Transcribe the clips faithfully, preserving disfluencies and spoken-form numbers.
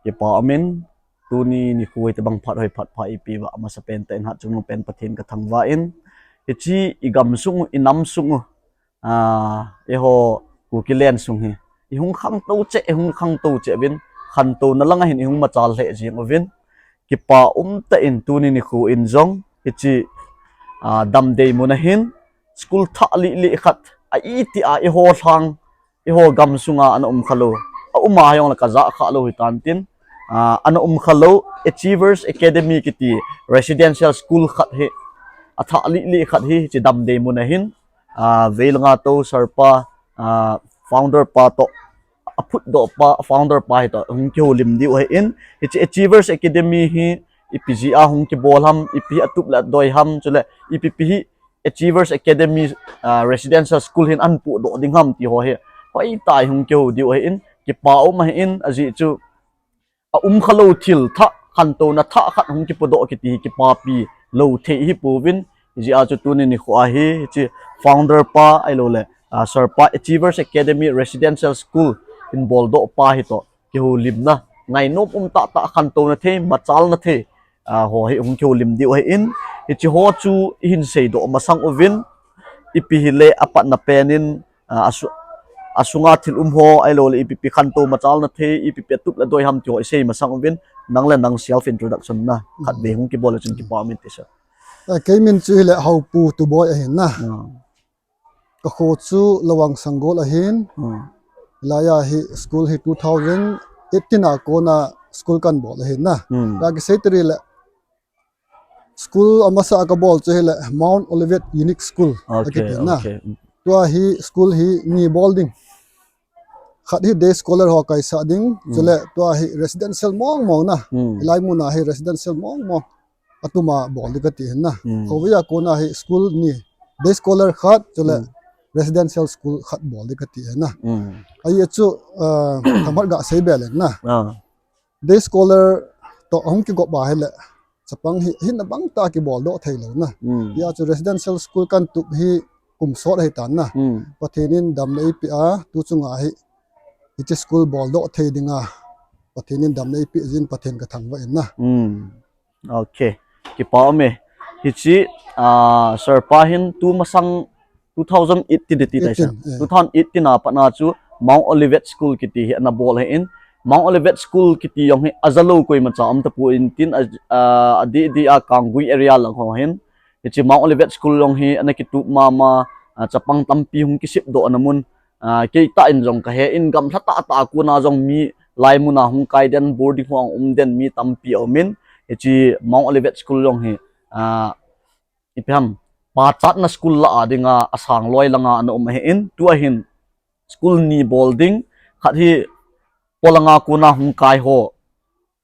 Kipa umin, tuni nikho hitobang phat hoi phat pha eipeh uva, amasa pen tah in hatchungnung pen Pathen kathangvah in, hiche igam sung u, inam sung u, ah, eiho Kuki len sung hi ihung khangtou cheh, ihung khangtou cheh uvin, khantouna langa hin ihung machal lheh jing uvin, kipa umtah in tuni nikho in jong hiche, ah, Damdei mun a hin school thah lih lih khat, a itih a eiho lhang, eiho gam sunga ana um khalou, a um a hijongle kajah khalou hitan tin, ah, ana um khalou Achievers Academy kiti residential school khat hi, athah lih lih khat hi hiche Damdei mun a hin, ah, Veilanga tou sir pa, ah, founder pa toh, aphutdoh pa, founder pa hitoh hung kihoulim diu ahin, hiche Achievers Academy hi ipi jeh a hung kibol ham, ipi atup le adoi ham, chule ipi pi hi Achievers Academy, ah, Residential School hin ahin pohdoh ding ham ti ho hi hoitah a hung kihou diu ahin, kipa um ahin, ajeh chu a um khalou thil thah, khantouna thah khat hung kipodoh kiti hi kipapi lou thei hi pouvin, hijeh a chu tuni nikho a hi hiche founder pa ahiloule, ah, sir pa Achievers Academy Residential School hin boldoh pa hitoh kihoulimna, ngainom um tahtah, khantouna thei, machalna thei, ah, ho hi hung kihoulim diu ahin, hiche ho chu ihin seidoh masang uvin, ipi hile apatna pen in, ah, asu-, asunga thil um ho ahiloule ipi pi khantou machalna thei, ipi pi atup le adoi ham ti ho isei masang uvin, nang le nang self introduction na khatvei hung kibol le chun kipa um inte sir. Ah, kei min chu hile Haopu Tuboi ahin na. Ah. Kakho chu Lawang Sanggol ahin. Hmm. Hilai a hi school hi two thousand eighteen a kona school kahin bol ahin na. Hmm. Kakisei tari le school amasa a kabol chu hile Mount Olivet Unique School, okay, akiti na. Okay. Tua hi school hi ni bol ding. Khat hi day scholar ho kaisah ding, hmm, chule tua hi residential mong mong na. Hmm. Hilai mun a hi residential mong mong. Atuma bol ding kati ahin na. Hmm. Khovei a kona hi school ni, day scholar khat, chule, hmm, residential school khat bol ding kati ahin na. Hmm. Ajeh chu, ah, themkhat gasei be leng na. Ah. Day scholar toh ahung kigop a hile, chapang hi, hinna bang tah a kiboldoh thei lou na. Hmm. Hijeh chu residential school kahin tup hi kum sot ahitan na. Hmm. Pathen in damna eipeh a, tu chunga hi, hiche school boldoh thei dinga Pathen in damna eipeh jeh in Pathen kathangvah in na. Hmm. Okay. Kipa ume. Hiche, ah, sir pa hin tu masang two thousand eighteen ti tai sir. Eighteen, eh. Two thousand eighteen a pat na chu Mount Olivet School kiti hi ana bol ahin. Mount Olivet School kiti jong hi ajalou koimacha um tapon tin, ah, ah, adeh deh a Kanggui area lang ho hin. Hiche Mount Olivet School jong hi ana kitup mama, ah, chapang tampi hung kisepdoh ana mun. Ah, kei tah in jong kahe in, gamlha tah tah a kona jong mi hilai mun a hung kai den, boarding ho a um den mi tampi aum in, hiche Mount Olivet School jong hi, ah, ipi ham, pachatna school lah a dinga asang loi langa ana um ahin, tua hin school ni bol ding, khat hi polanga kona hung kai ho,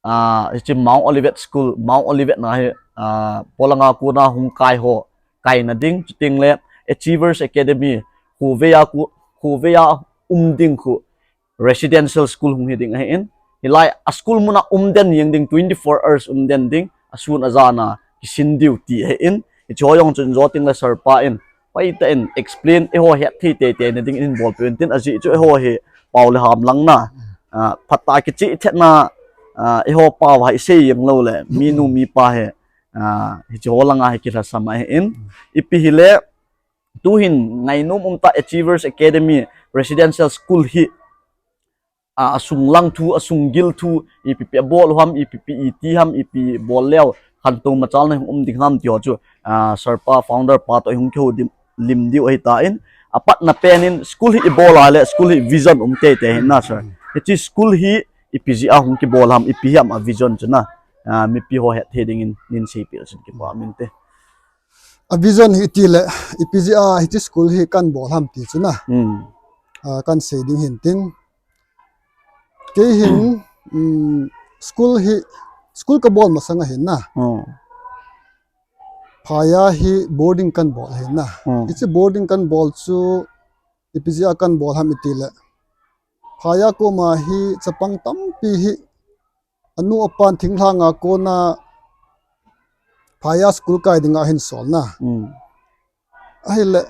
ah, hiche Mount Olivet School, Mount Olivet na hi, ah, polanga kona hung kai ho kaina ding, chuteng le Achievers Academy, khovei a ko-, khovei a um ding khu residential school hung hi ding ahin. Hilai a school mun a um den jeng ding, twenty-four hours um den ding, asun ajan a kisin diu ti ahin. Hiche ho jong chun jou teng le sir pa in hoitah in explain, eiho hetthei teitei na ding in bolpeh un tin, ajeh chu eiho hi pao le ham lang na. Ah, phatah a kicheh thet na, ah, eiho pao hi isei jeng lou le, minu mipa hi, ah, hiche ho langa hi kilhasam ahin. Ipi hile, tu hin ngainom um tah Achievers Academy Residential School hi, ah, asung lang thu, asung gil thu, ipi pi abol u ham, ipi pi iti ham, ipi bol leu khantou machalna hung um ding ham ti ho chu, ah, sir pa, founder pa toh hung kihou dim, lim diu ahitan, apatna pen in school hi ibol a le school hi vision um teitei ahin na sir. Hiche school hi ipi jeh a hung kibol ham, ipi ham a vision chu na, ah, mipi ho hetthei ding in nin seipeh le chun kipa um inte. A vision hi iti le, ipi jeh a hiche school hi kahin bol ham ti chu na. Hmm. Ah, kahin sei ding hin tin. Kei hin, um, school hi, school kabol masang ahin na. Hmm. Phaya hi boarding kahin bol ahin na. Hmm. Hiche boarding kahin bol chu ipi jeh a kahin bol ham iti le, Phaya koma hi chapang tampi hi anu apan thinglhang a kona Phaya school kai dinga ahin sol na. Hmm. Ahile,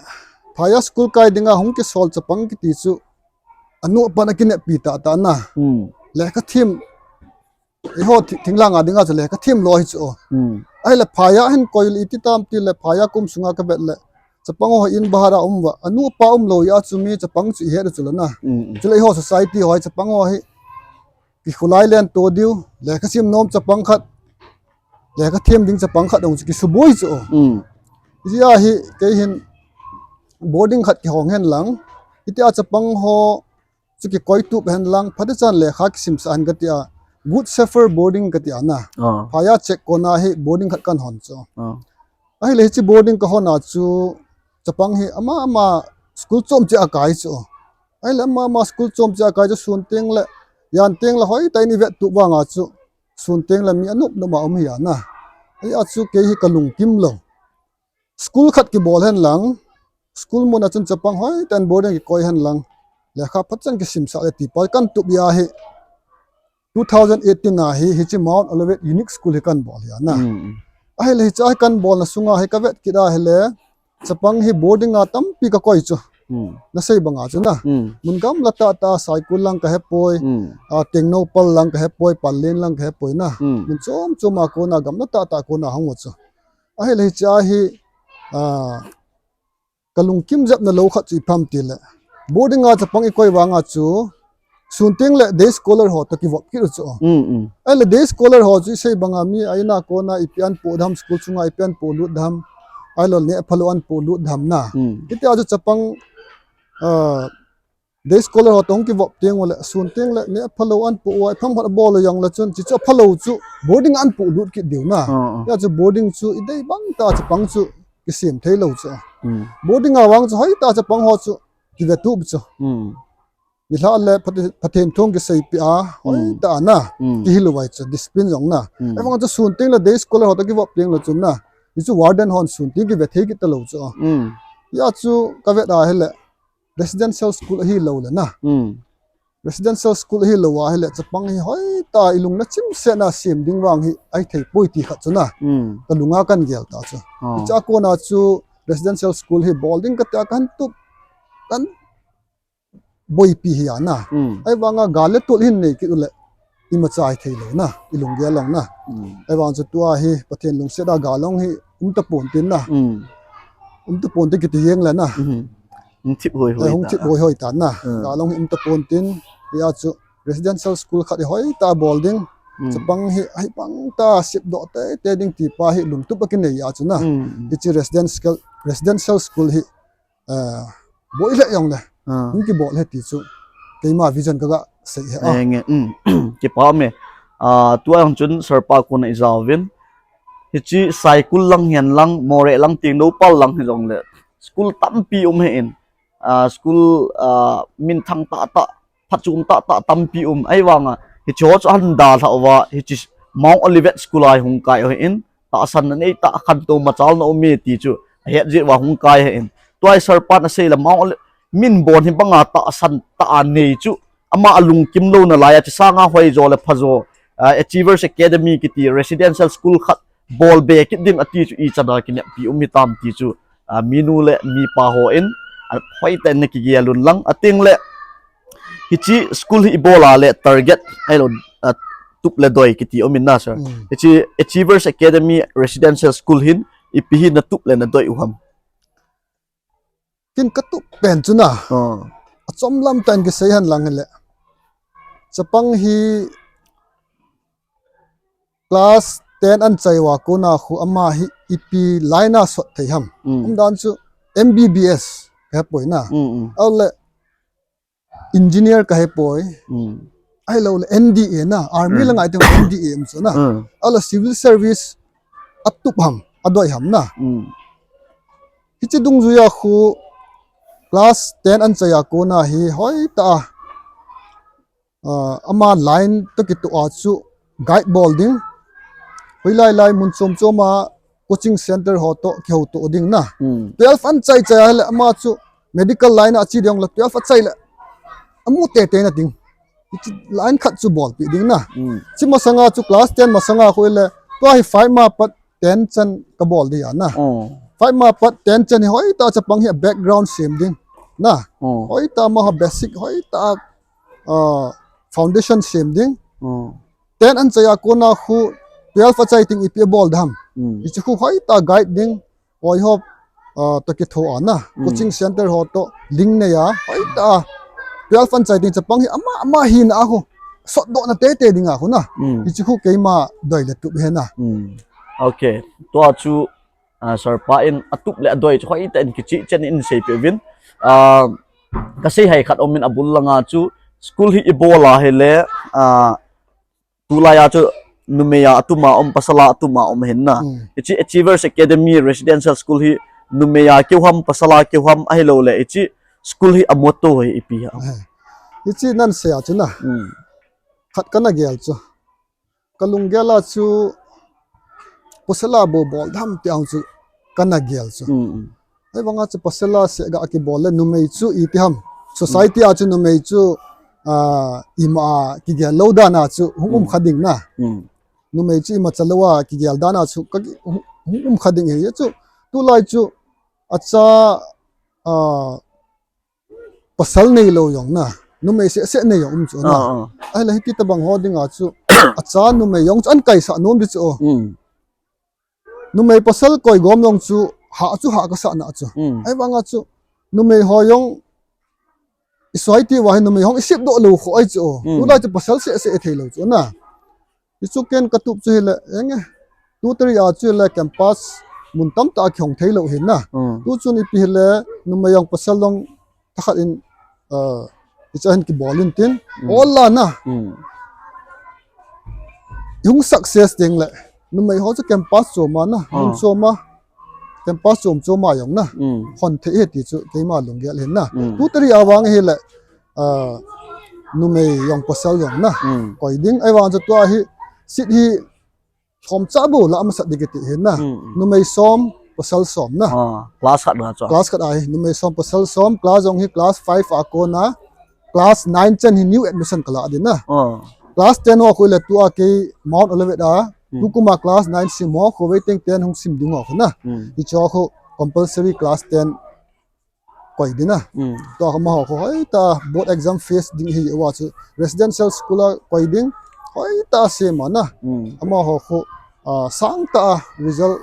Phaya school kai dinga hung kisol chapang kiti chu anu apan akineppi tahtah na. Hmm. Lekha them Eiho thi-, thinglhang a dinga chu lekha them lou hi chu. Hmm. Ahile phai a hin koi le iti tam ti le phai a kum sunga ka vet le. Chapang ho in bahar a um uva. Anu apa um lou a chu mi chapang chu i het u chu la na. Hmm. Chule eiho society ho chapang ho hi. Kikhulai len to diu. Lekha sim nom chapang khat. Lekha them ding chapang khat dong chu kisuboi chu. Hmm. Hijeh a hi kei hin boarding khat kihong hen lang. Hiti a chapang ho chu kikoi tup hen lang. Phatechan lekha kisimsah hen kati a. Good Shepherd Boarding kati a na. Ah. Phai a check kona hi boarding khat kan hon chu. Ah. Ahile hiche boarding ka hon a chu chapang hi ama ama school chom cheh a kai chu. Ahile ama ama school chom cheh a kai chu sun teng le, jan teng le hoitah in i vet tup vang a chu sun teng le mi anop nop a um hi a na. Ahia chu kei hi ka lungkim lou. School khat kibol hen lang, school mun a chun chapang hoitah in boarding kikoi hen lang, lekha phatechan kisimsah le ti pa kan tup a hi. Two thousand eighteen a hi, hiche Mount Olivet Unique School hi kan bol hi a na. Hmm. Ahile hiche a hi kan bolna sunga hi ka vet kit a hile, chapang hi boarding a tampi ka koi chu. Hmm. Na sei banga chu na. Hmm. Mun gamla tah tah a Saikul lang ka hepoi, Hmm. a, Tengnoupal lang ka hepoi, Pallel lang ka hepoi na. Hmm. Mun chom chom a kona gamla tah tah a kona hung u chu. Ahile hiche a hi, a, ka lungkim jep na lou khat chu ipi ham ti le. Boarding a chapang i koi vang a chu, sun teng le day scholar ho toh kivop kit u chu. Hmm, hmm. Ahile day scholar ho chu i sei banga mi a in a kona ipi an poh dem, school chunga ipi an poh lut dem. Ahilou le neh phalou an poh lut dem na. Hmm. Hiti a chu chapang, a, day scholar ho toh hung kivop teng u le, sun teng le neh phalou an poh uva, ipi ham khat a bol u jong le chun, hiche chu aphalou chu boarding an poh lut kit diu na. Ah, ah. Hia chu boarding chu i dei bang tah a chapang chu kisem thei lou chu. Hmm. Boarding a vang chu hoitah a chapang ho chu kive tup chu. Hmm. Nilhah le Pathe-, Pathen thu kisei peh a, Hmm. hoitah a na. Hmm. Kihil u vai chu, discipline jong na. Hmm. Ahivang chu sun teng le day scholar ho toh kivop teng le chun na. Hichu warden hon sun teng kive thei kit ta lou chu. Hmm. Hia chu ka vet a hile. Residential school ahi lou le na. Hmm. Residential school ahi lou a hile chapang hi hoitah a i lung na chimset na sem ding vang hi ahi thei poi ti khat chu na. Hmm. Ka lunga kan gel ta chu. Ah. Hiche a kona chu residential school hi bol ding kati a kan tup, kan boipi hi a na. Hmm. Ahivang a gal le tol hin nei kit u le. Imacha ahi thei lou na, i lunggel jong na. Hmm. Ahivang chu tua hi Pathen lungset a gal jong hi um tapon tin na. Hmm. Um tapon tin kiti jeng le na. Hmm. Hung thip hoi hoi Eh, hung ta thip na. Hoi hoi ta na. Hmm. Gal jong hi um tapon tin. Hia chu residential school khat hi hoitah a bol ding. Hmm. Chapang hi, ahivang tah a sep doh teitei ding ti pa hi lungtup a kinei a chu na. Hmm. Hiche residential, residential school hi eh, boi le jong le. Ah. Hung kibol e ti chu. Keima vision ka ga sei e. Eh, nge, um. Kipa um e. Ah, tua jong chun Sir pa kona i jaovin. Hiche Saikul lang hihen lang, Moreh lang, Tengnoupal lang hi jong le. School tampi um ahin. Ah, school, ah, minthang tah tah, phatchom tah tah tampi um. Ahivang a, hiche ho chu ahin dalha uva, hiche Mount Olivet School a hi hung kai u ahin. Tahsan na nei tah khantou machal na um e ti chu ahet jeh uva hung kai ahin. Tua hi Sir pan asei le Mount Oli-, min bon hi banga tahsan tah a nei chu ama a lungkim louna lai a hiche sanga hoijo le phajo, ah, Achievers Academy kiti residential school khat bol be kit ding ati chu ichan a kineppi um hitam ti chu, ah, minu le mipa hon, ah, hoitah in na kigel un lang ating le hiche school hi i bol a le target ahilou, ah, tup le doi kiti um in na, sir. Hmm. Hiche Achievers Academy Residential School hin ipi hi na tup le na doi u ham? Ken ka tup pen chu na. Ah. Achom lam tah in kisei hen lang hile. Chapang hi class ten ahin chai uva kona khu ama hi ipi line a sot thei ham. Hmm. Umdan chu M B B S ka hepoi na. Hmm, hmm. Ahile engineer ka hepoi. Hmm. Ahilou le N D A na, army Hmm. langa iti N D A um chu na. Hmm. Ahile civil service atup ham, adoi ham na. Hmm. Hiche dungjui a khu class ten ahin chai a kona hi hoitah a, ah, ama line toh kitoh a chu guide bol ding. Hoilai lai mun chom chom a coaching center ho toh kihoutoh ding na. Hmm. Twelve ahin chai chai a hile ama chu medical line a che ding le twelve achai le amu teitei na ding. Hiche line khat chu bolpi ding na. Hmm. Hiche masanga chu class ten masanga khu le tua hi five ma pat ten chan ka bol ding a na. Oh. Five ma pat ten chan hi hoitah chapang hi a background sem ding na. Oh. Hoitah ama hi basic hoitah, ah, foundation sem ding. Oh. Ten an chai a kona khu twelve a chai ting ipi abol dam. Hmm. Hiche khu hoitah guide ding, oi hop, ah, toh kitho a na. Hmm. Coaching center ho toh link nei a, hoitah a. Twelve an chai ting chapang hi ama, ama hina a khu. Sotdohna teitei ding a khu na. Hmm. Hiche khu keima doi le tup hi na. Hmm. Okay. Tua chu ah, Sir pa in atup le adoi chu hoitah in kicheh chen in seipeh uvin. Ah, kasei hai khat um in abul langa chu school hi ibol a hile, ah, tulai a chu numei a atum a um, pasal a atum a um hin na. Hmm. Hiche Achievers Academy Residential School hi numei a keu ham, pasal a keu ham ahilou le hiche school hi a motto hi ipi ham? Eh, hiche nan sei a chu na. Hmm. Khat kana gel chu. Ka lunggel a chu pasal a bou bol dam ti ang chu kana gel chu. Mm, mm. Ahivanga chu pasal a seh ga kibol le numei chu iti ham. Society a chu numei chu, ah, ima a kigel lou dan a chu hung um kha ding na. Mm. Numei chu ima cha lou a kigel dan a chu ka ki-, hung, hung um kha ding hi chu. Tulai chu acha, ah, pasal neilou jong na, numei seh seh nei jong um chu na. Ah, ah. Ahile hiti tabang ho dinga chu, acha numei jong chu an kaisah nom di chu. Mm. Numei pasal koi gom jong chu, ha chu ha kasah na chu. Mm. Ahivanga chu, numei ho jong, i society uva hi numei hung i sepdoh lou khu ahi chu. Mm. Tulai chu pasal seh seh i thei lou chu na. Hichu ken katup chu hile, enge. Two three a chu hile campus mun tamtah a kihong thei lou hin na. Mm. Tu chun ipi hile, numei jong pasal jong thakhat in, ah, hichu hin kibol in tin. Mm. Ol la na. Mm. I hung success ding le, numei ho chu campus chom a na, mun chom a, campus chom chom a jong na. Mm. Hon thei hi ti chu keima lunggel hin na. Mm. Two three a vang hile, ah, numei jong pasal jong na. Mm. Koi ding, ahivang chu tua hi, seat hi, som cha bou la masat ding kiti hin na. Mm, mm. Numei som, pasal som na. Ah, class khat na chu. Class khat a hi, numei som, pasal som, class jong hi class five a kona, class nine chan hi new admission kala ding na. Ah. Class ten ho khu le tua kei Mount Olivet a, mm, tukum a class nine sim ho, khovei teng ten hung sim ding ho khu na. Mm. Hichu khu compulsory class ten koi ding na. Mm. Tua amaho khu hoitah board exam face ding hi uva chu residential school a koi ding hoitah sem a na. Mm. Amaho khu, ah, sangtah a result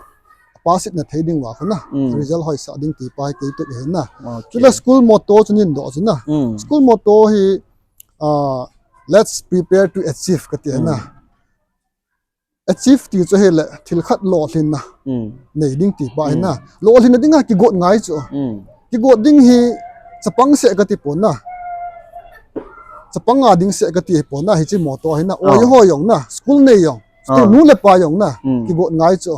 pass it na thei ding uva khu na. Mm. Result hoisah ding ti pa hi kei tup hin na. Okay. Chule school motto chu nin doh chu na. Mm. School motto hi, ah, let's prepare to achieve kati na. Mm. Achieve ti chu hile, thil khat lolhinna. Mm. Nei ding ti pa hin na. Mm. Lolhinna dinga kigot ngai chu. Mm. Kigot ding hi chapang seh kati pon na. Chapang a ding seh kati pon na, hiche motto hin na. Oi ho jong na, school nei jong. School nu le pa jong na, mm, kigot ngai chu.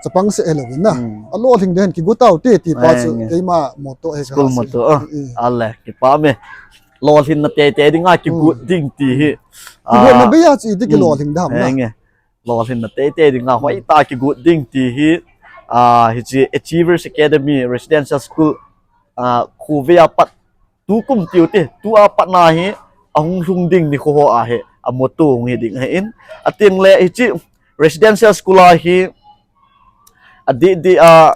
Chapang seh hilou hin na. Mm. Alolhing ding hin kigot tau te ti pa chu, eh, keima motto hi school motto, oh. Mm. Ale, kipa me. Lolhinna teitei dinga kigot ding ti hi. Kigot na, ah, bei a chu iti kilolhing dam na. Enge. Lolhinna teitei dinga hoitah kigot ding ti hi, ah, hiche Achievers Academy Residential School, ah, khovei a pat tukum tiu ti, tua pat na hi, ahung lhung ding nikho ho a hi, a motto hung hi ding ahin. Ateng le hiche residential school a hi, adeh deh a,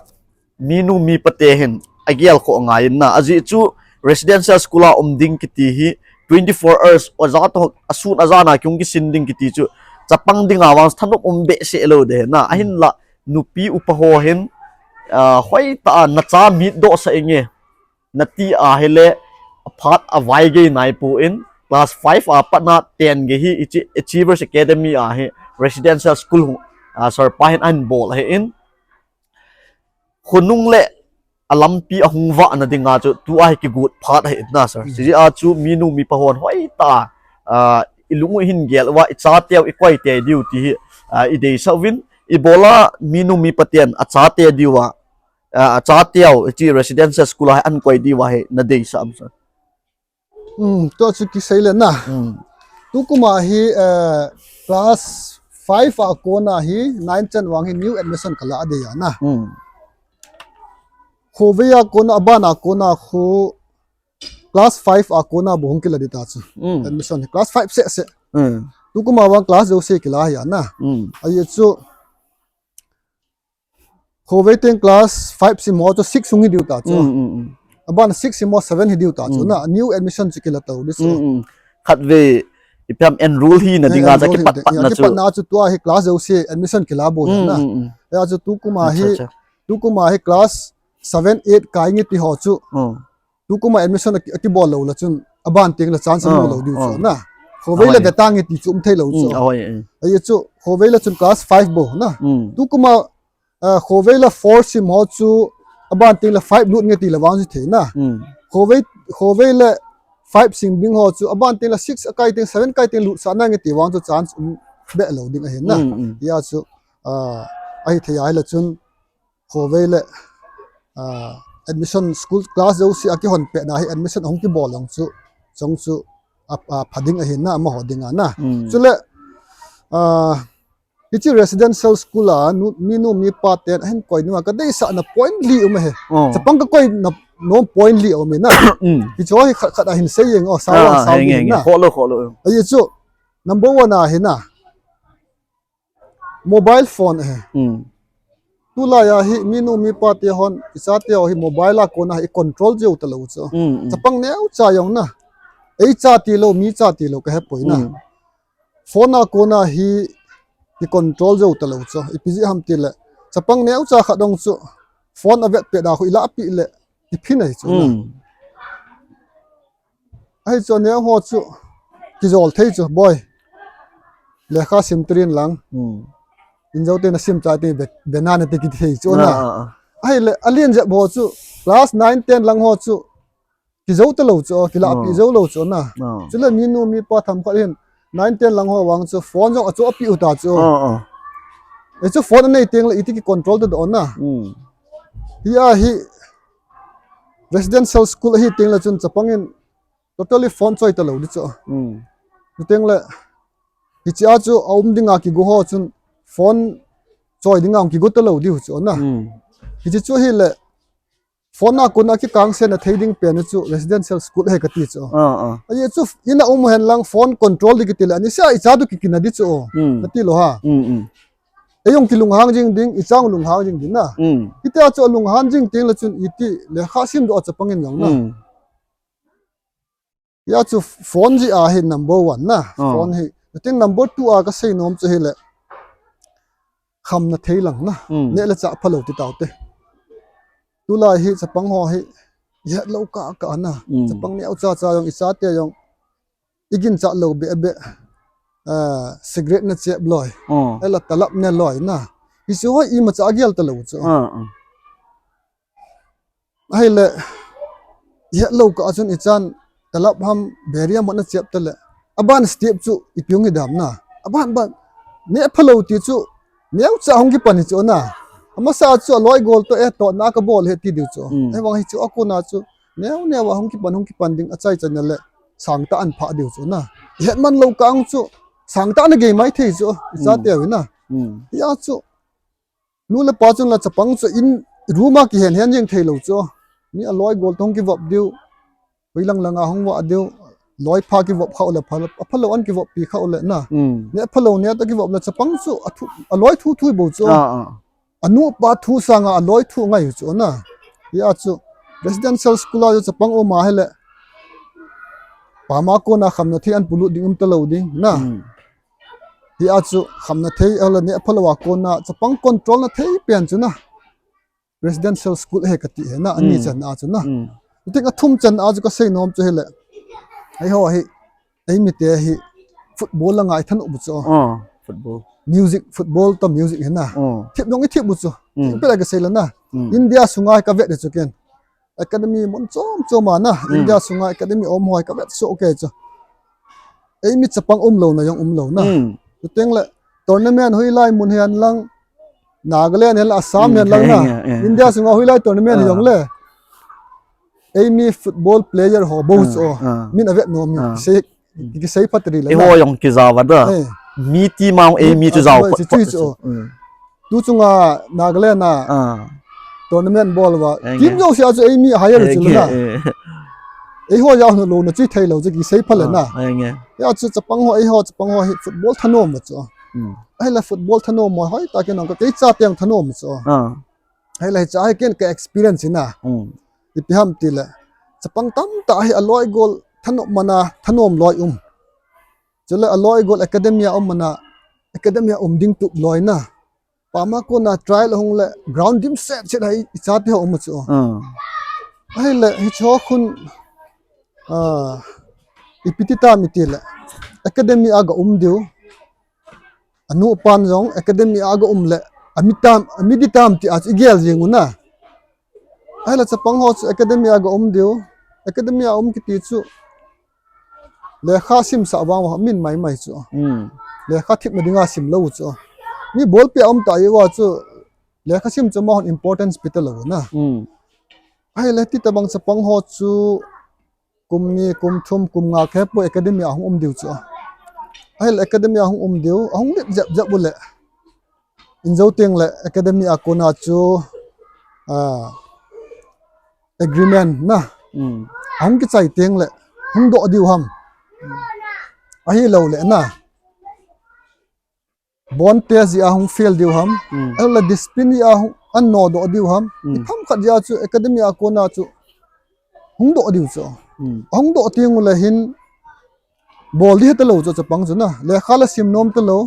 minu mipa te hin agel khoh ngai in na, ajeh chu residential school a um ding kiti hi twenty four hours, oja toh asun ajan a kihung kisin ding kiti chu chapang dinga vang thanop um behseh lou ding na, ahinla nupi upa ho hin, ah, hoitah a nacha mitdoh sah inge nati a hile aphat avai gei nai pon class five a pat na ten gei hi hiche Achievers Academy a hi residential school hung, ah, Sir pa hin ahin bol ahin. Khonung le alampi ahung vah na dinga chu tua hi kigot phat ahi na, sir. Mm. Hijeh a chu minu mipa hon hoitah a, ah, i lung u hin gel uva, i chateu i koi tei diu ti hi, ah, i deisah uvin, ibola minu mipa ten a chate diu a, ah, a chateu hiche residential school a hi an koi diu a hi na deisah am, sir? Hmm, tua chu kisei le na. Hmm. Tukum a hi, eh, class five a kona hi, nine chan vang hi new admission kala ding ahi na. Hmm. Khovei a kona, aban a kona khu class five a kona bou hung kila ding ta chu. Hmm. Admission hi class five seh seh. Hmm. Tukum a vang class jouse kila ahi na. Hmm. Ajeh chu Khovei teng class five sim ho chu six hung hi diu ta chu. Mm, mm, mm. Aban six sim ho seven hi diu ta chu. Mm. Na, new admission chu kila tou ding chu. Mm, mm. Khatvei, ipi ham enroll hina dinga chu kipat pat na chu. Kipat na chu tua hi class jouse admission kila bol na. Hia chu tu kuma hi, tu kuma hi class seven, eight kai nge ti ho chu. Tu kuma admission aki, akibol lou la chun aban teng la chance amu lou diu chu na. Khovei la ve tange ti chu um thei lou chu. Ahi chu khovei la chun class five bou na. Tu kuma, ah, khovei la four sim ho chu aban teng la five lut nge ti la vang chu thei na. Khovei, khovei la five sim ding ho chu aban teng la six akai teng, seven kai teng lut sa na nge ti vang chu chance um be lou ding ahi na. Hia chu, ah, ahi thei ahi la chun khovei le, ah, admission school class jouse akihon pet na hi admission ahung kibol jong chu, chong chu, a, a, pha ding ahi na, amaho dinga na. Chule, ah, hiche residential school a, nu, minu mipa ten ahin koi nunga kadeisah na point li um ahi. Chapang kakoi na nom point li um ahi na. Hichu hi khat khat ahin sei jeng o, sao, sao henge, henge. Kholo, kholo. Ahi chu, number one ahi na. Mobile phone ahi. Tulai a hi minu mipa te hon, icha te ho hi mobile a kona hi control jou talou chu. Chapang neocha jong na. Eicha tilou, micha tilou kahe poi na. Phone a kona hi, hi control jou talou chu. Ipi jeh ham tile. Chapang neocha khat dong chu. Phone avet pet a khu ilah pi le. Iphin ahi chu na. Ahi chu aneo ho chu kijol thei chu, boi. Lekha sim trin lang. Injo te na sim chai te be, be na na te kiti thei chu na. Ahile, alen jep ho chu, class nine, ten lang ho chu, kijou talou chu, kilah pi jou lou chu na. Chule minu mipa themkhat hin, nine, ten lang ho vang chu, phone jong achu api u ta chu. Ei chu phone anei teng le iti ki control ta do na. Hia hi, residential school ahi teng le chun chapang in totally phone choi talou di chu. Chuteng le, hiche a chu aum dinga kigo ho chun phone choi dinga kigo talou diu chu na. Hiche chu hile, phone a kona kikangse na thei ding pen chu residential school ahi kati chu. Ahi chu in a um hen lang phone control di kiti le, ani sia icha tu kikina di chu. Nati lou ha. Ei jong kilunghang jing ding, icha jong lunghang jing ding na. Hitia chu alunghang jing teng le chun iti lekha sim doh a chapang in jong na. Hia chu phone jeh a hi number one na. Phone hi. Chuteng number two a kasei nom chu hile. Khamna thei lang na. Neh le chah phalou ti tau te. Tulai hi chapang ho hi. Ihet lou kah kah na. Chapang neocha cha jong icha te jong. Igin chah lou be be. Ah, cigarette na chep loi. Ela talap ne loi na. Hichu ho imacha agel talou chu. Ahile, ihet lou kah a chun ichan, talap ham, beri ham ana chep tale. Aban step chu, ipi hung hi dam na. Aban, ban, neh phalou ti chu, neocha hung kipan hi chu na. Amasa chu aloi gol toh, eh, tohna kabol hi ti diu chu. Ahivang hichu akona chu, neo neo a hung kipan, hung kipan ding achaichan le, sangtah an phah diu chu na. Ihet man lou kah a chu, sangtah na gei mai thei chu, icha teu hi na. Hia chu, nu le pa chun la chapang chu in room a kihen hen jeng thei lou chu. Mi aloi gol toh hung kivop diu. Hoilang langa hung vah diu. Loi pha kivop khau le pha, aphalou an kivop pi khau le na. Neh phalou neh toh kivop le chapang chu athu, aloi thu thu bou chu. Anu pa thu sanga aloi thu ngai chu na. Hia chu residential school a chu chapang um ahile. Pama kona khamna thei an polut ding um talou ding na. Hia chu khamna thei, ahile neh phalou a kona, chapang control na thei pen chu na. Residential school ahi kati hi na, ani chan a chu na. Chuteng athum chan a chu kasei nom chu hile. Eiho hi, eimi te hi, football la ngai thanop bu chu. Football. Music, football toh music hi na. Thip jong ithip bu chu. Ipi la kasei la na. India sunga hi kavet chu ken. Academy mun chom chom a na, India sunga academy um ho hi kavet soh kei chu. Eimi chapang umlou na jong umlou na. Chuteng le tournament hoilai mun hihen lang, Nagaland hihen lang, Assam hihen lang na. India sunga hoilai tournament hi jong le. Eimi football player ho bou chu. Min avet nom hi. Kisei, kisei phat ri le na. Eiho jong kijao va da. Mi team a eimi chu jao phat chu. Tu chunga Nagaland a tournament bol uva. Team jouse a chu eimi hire chu na. Eiho jao nu lou na chu thei lou chu kisei phat le na. Hia chu chapang ho, eiho chapang ho hi football thanom va chu. Ahile football thanom ho hoi ta ken ka kei cha teng thanom chu. Ahile cha hi ken ka experience hi na. Ipi ham tile. Chapang tamtah hi aloi gol thanom mana thanom loi um. Chule aloi gol academy a um mana, academy a um ding tup loi na. Pam a kona trial ahung le ground dimset set a i chate ho um chu. Ah. Ahile hicho khun, ah, ipi ti tam iti le academy a ga um diu. Anu pan jong academy a ga um le ami tam, ami di tam ti a chu i gel jing u na. Ahile chapang ho chu academy a ga um diu. Academy a um kiti chu lekha simsah vang vang min mai mai chu. Hmm. Lekha thip na dinga sim lou chu. Mi bolpi a um ta i va chu lekha sim chu amahon importance pe ta lou na. Hmm. Ahile ti tabang chapang ho chu kum ni, kum thum, kum nga khe poi academy a hung um diu chu. Ahile academy a hung um diu, ahung lit jep jep u le. In jo teng le academy a kona chu, ah, agreement na. Hmm. Ahung kichai teng le hung doh diu ham. Ahilou le na. Bond test jeh a hung fail diu ham. Hmm. Ahilou le discipline jeh a hung an no doh diu ham. Hmm. Itham khat jeh a chu academy a kona chu hung doh diu chu. Hmm. Hung doh teng u le hin bol di heta lou chu chapang chu na. Lekha la sim nom ta lou.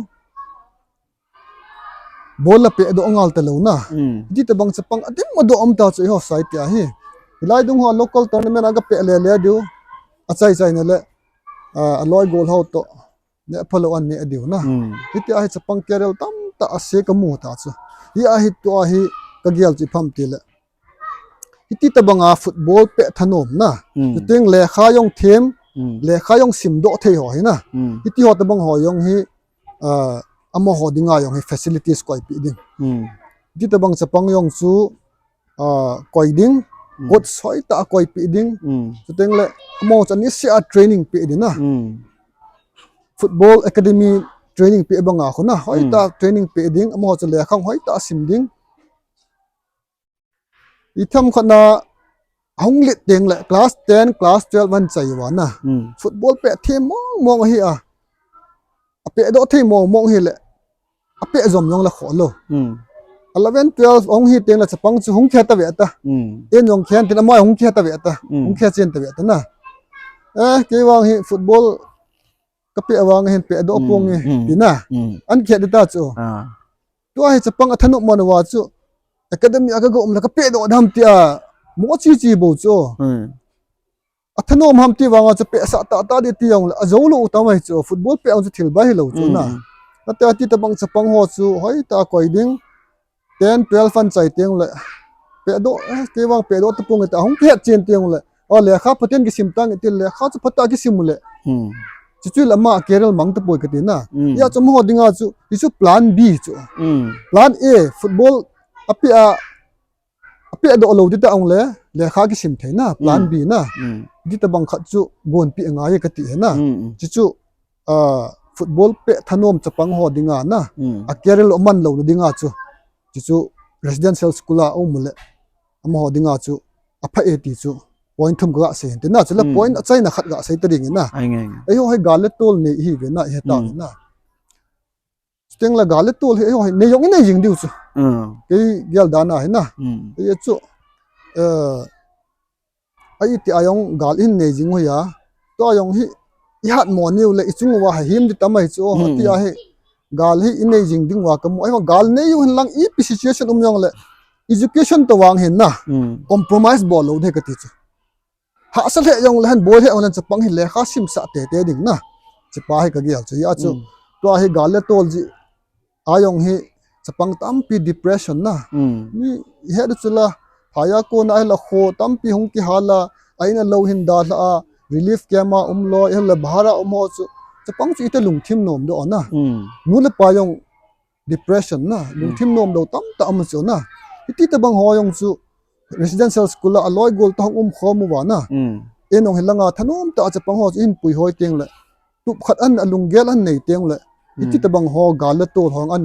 Bol la pehdoh ngal ta lou na. Hmm. Ti tabang chapang adim adoh um ta chu i ho sai tia hi. Hilai dung ho local tournament a ga peh le le diu. Achai chai na le, ah, aloi gol ho to. Ne phalou an ne diu na. Hmm. Hiti a hi chapang career tamtah ase ka mu ta chu. Hi a hi tua hi ka gel chu ipi ham ti le. Hiti tabang a football peh thanom na. Hmm. Chuteng lekha jong them, hmm, lekha jong sim doh thei ho hi na. Hmm. Hiti ho tabang ho jong hi, ah, amaho dinga jong hi facilities koipi ding. Hmm. Hiti tabang chapang jong chu, ah, koi ding, hmm, coach hoitah a koipi ding. Hmm. Chuteng le amaho chu anisia training pe ding na. Hmm. Football academy training pe banga khu na, hoitah, hmm, training pe ding, amaho chu lekha hoitah sim ding. Itham khat na hung lit teng le class ten, class twelve an chai uva na. Hmm. Football peh them mong mong ahi a. Apehdoh thei mong mong hi le. Apeh jom jong le kho lou. Hmm. Eleven, twelve hung hi teng le chapang chu hung khe ta ve ta. Hmm. En jong khen tin amai hung khe ta ve ta. Hmm. Hung khe chen ta ve ta na. Eh, kei vang hi football ka peh vang hin pehdoh, hmm, pong e, hmm, ti na. Hmm. An khe di ta chu. Ah. Tua hi chapang athanom man uva chu. Academy a ka ga um le ka pehdoh dam tia. Mo chi chi bou chu. Hmm. Athanom ham ti vang a chu pehsah tah tah di ti jong le. Ajo lou u tam ahi chu. Football peh ang chu thil bai hi lou chu na. Hmm. Nate a ti tabang chapang ho chu. Hoitah a koi ding. Ten, twelve an chai teng le. Pehdoh, eh, kei vang pehdoh tapong e ta. Hung kihet chen teng le. O, lekha phaten kisim tang e ti lekha chu phatah a kisim u le. Hmm. Chuchu le ama career mang tapoi ka ti na. Hmm. Hia chu amaho dinga chu, hichu plan B chu. Hmm. Plan A, football apeh a, apehdoh lou ti ta ong le, lekha kisim thei na, plan, hmm, B na. Hmm. Ti tabang khat chu gonpi angai ka ti hi na. Hmm, hmm. Chuchu, ah, football peh thanom chapang ho dinga na. Hmm. A career lo man lou na dinga chu. Chuchu residential school a um u le. Amaho dinga chu apha e ti chu point thum ka ga sei hin ti na, chule, hmm, point achaina khat ga sei ta ding in na. Ai nge nge. Eiho hi gal le tol nei hi ve na, i he ta, hmm, ve na. Chuteng le gal le tol hi eiho hi nei jong i nei jing diu chu. Hmm. Kei gel dan a hi na. Hmm. Ei chu, eh, a iti a jong gal in nei jing u hi a. Tua jong hi i hat mo niu le i chung uva ha him di tam ahi chu, hmm, ati a hi. Gal hi i nei jing ding uva ka mu. Eiho gal nei u hin lang ipi situation um jong le. Education to vang hin na. Hmm. Compromise bol lou de ka ti chu. Hahsa lheh jong le hen, boi lheh jong le hen chapang hi lekha simsah tete ding na. Chipa hi ka gel chu. Hia chu, hmm, tua hi gal le tol jeh a jong hi chapang tampi depression na. Hmm. Mi i het u chu la, phai a kona hi la kho tampi hung kihal a, a in a lou hin dalha a, relief camp a um loi, hi la bhara um ho chu. Chapang chu ite lungthim nom doh na. Hmm. Nu le pa jong depression na, hmm, lungthim nom lou tamtah um chu na. Hiti tabang ho jong chu residential school a aloi gol toh hung um khom uva na. Hmm. Ei jong hi langa thanom tah a chapang ho chu i hin puihoi teng le. Tup khat an a lunggel an nei teng le. Hiti, hmm, tabang ho gal le tol ho an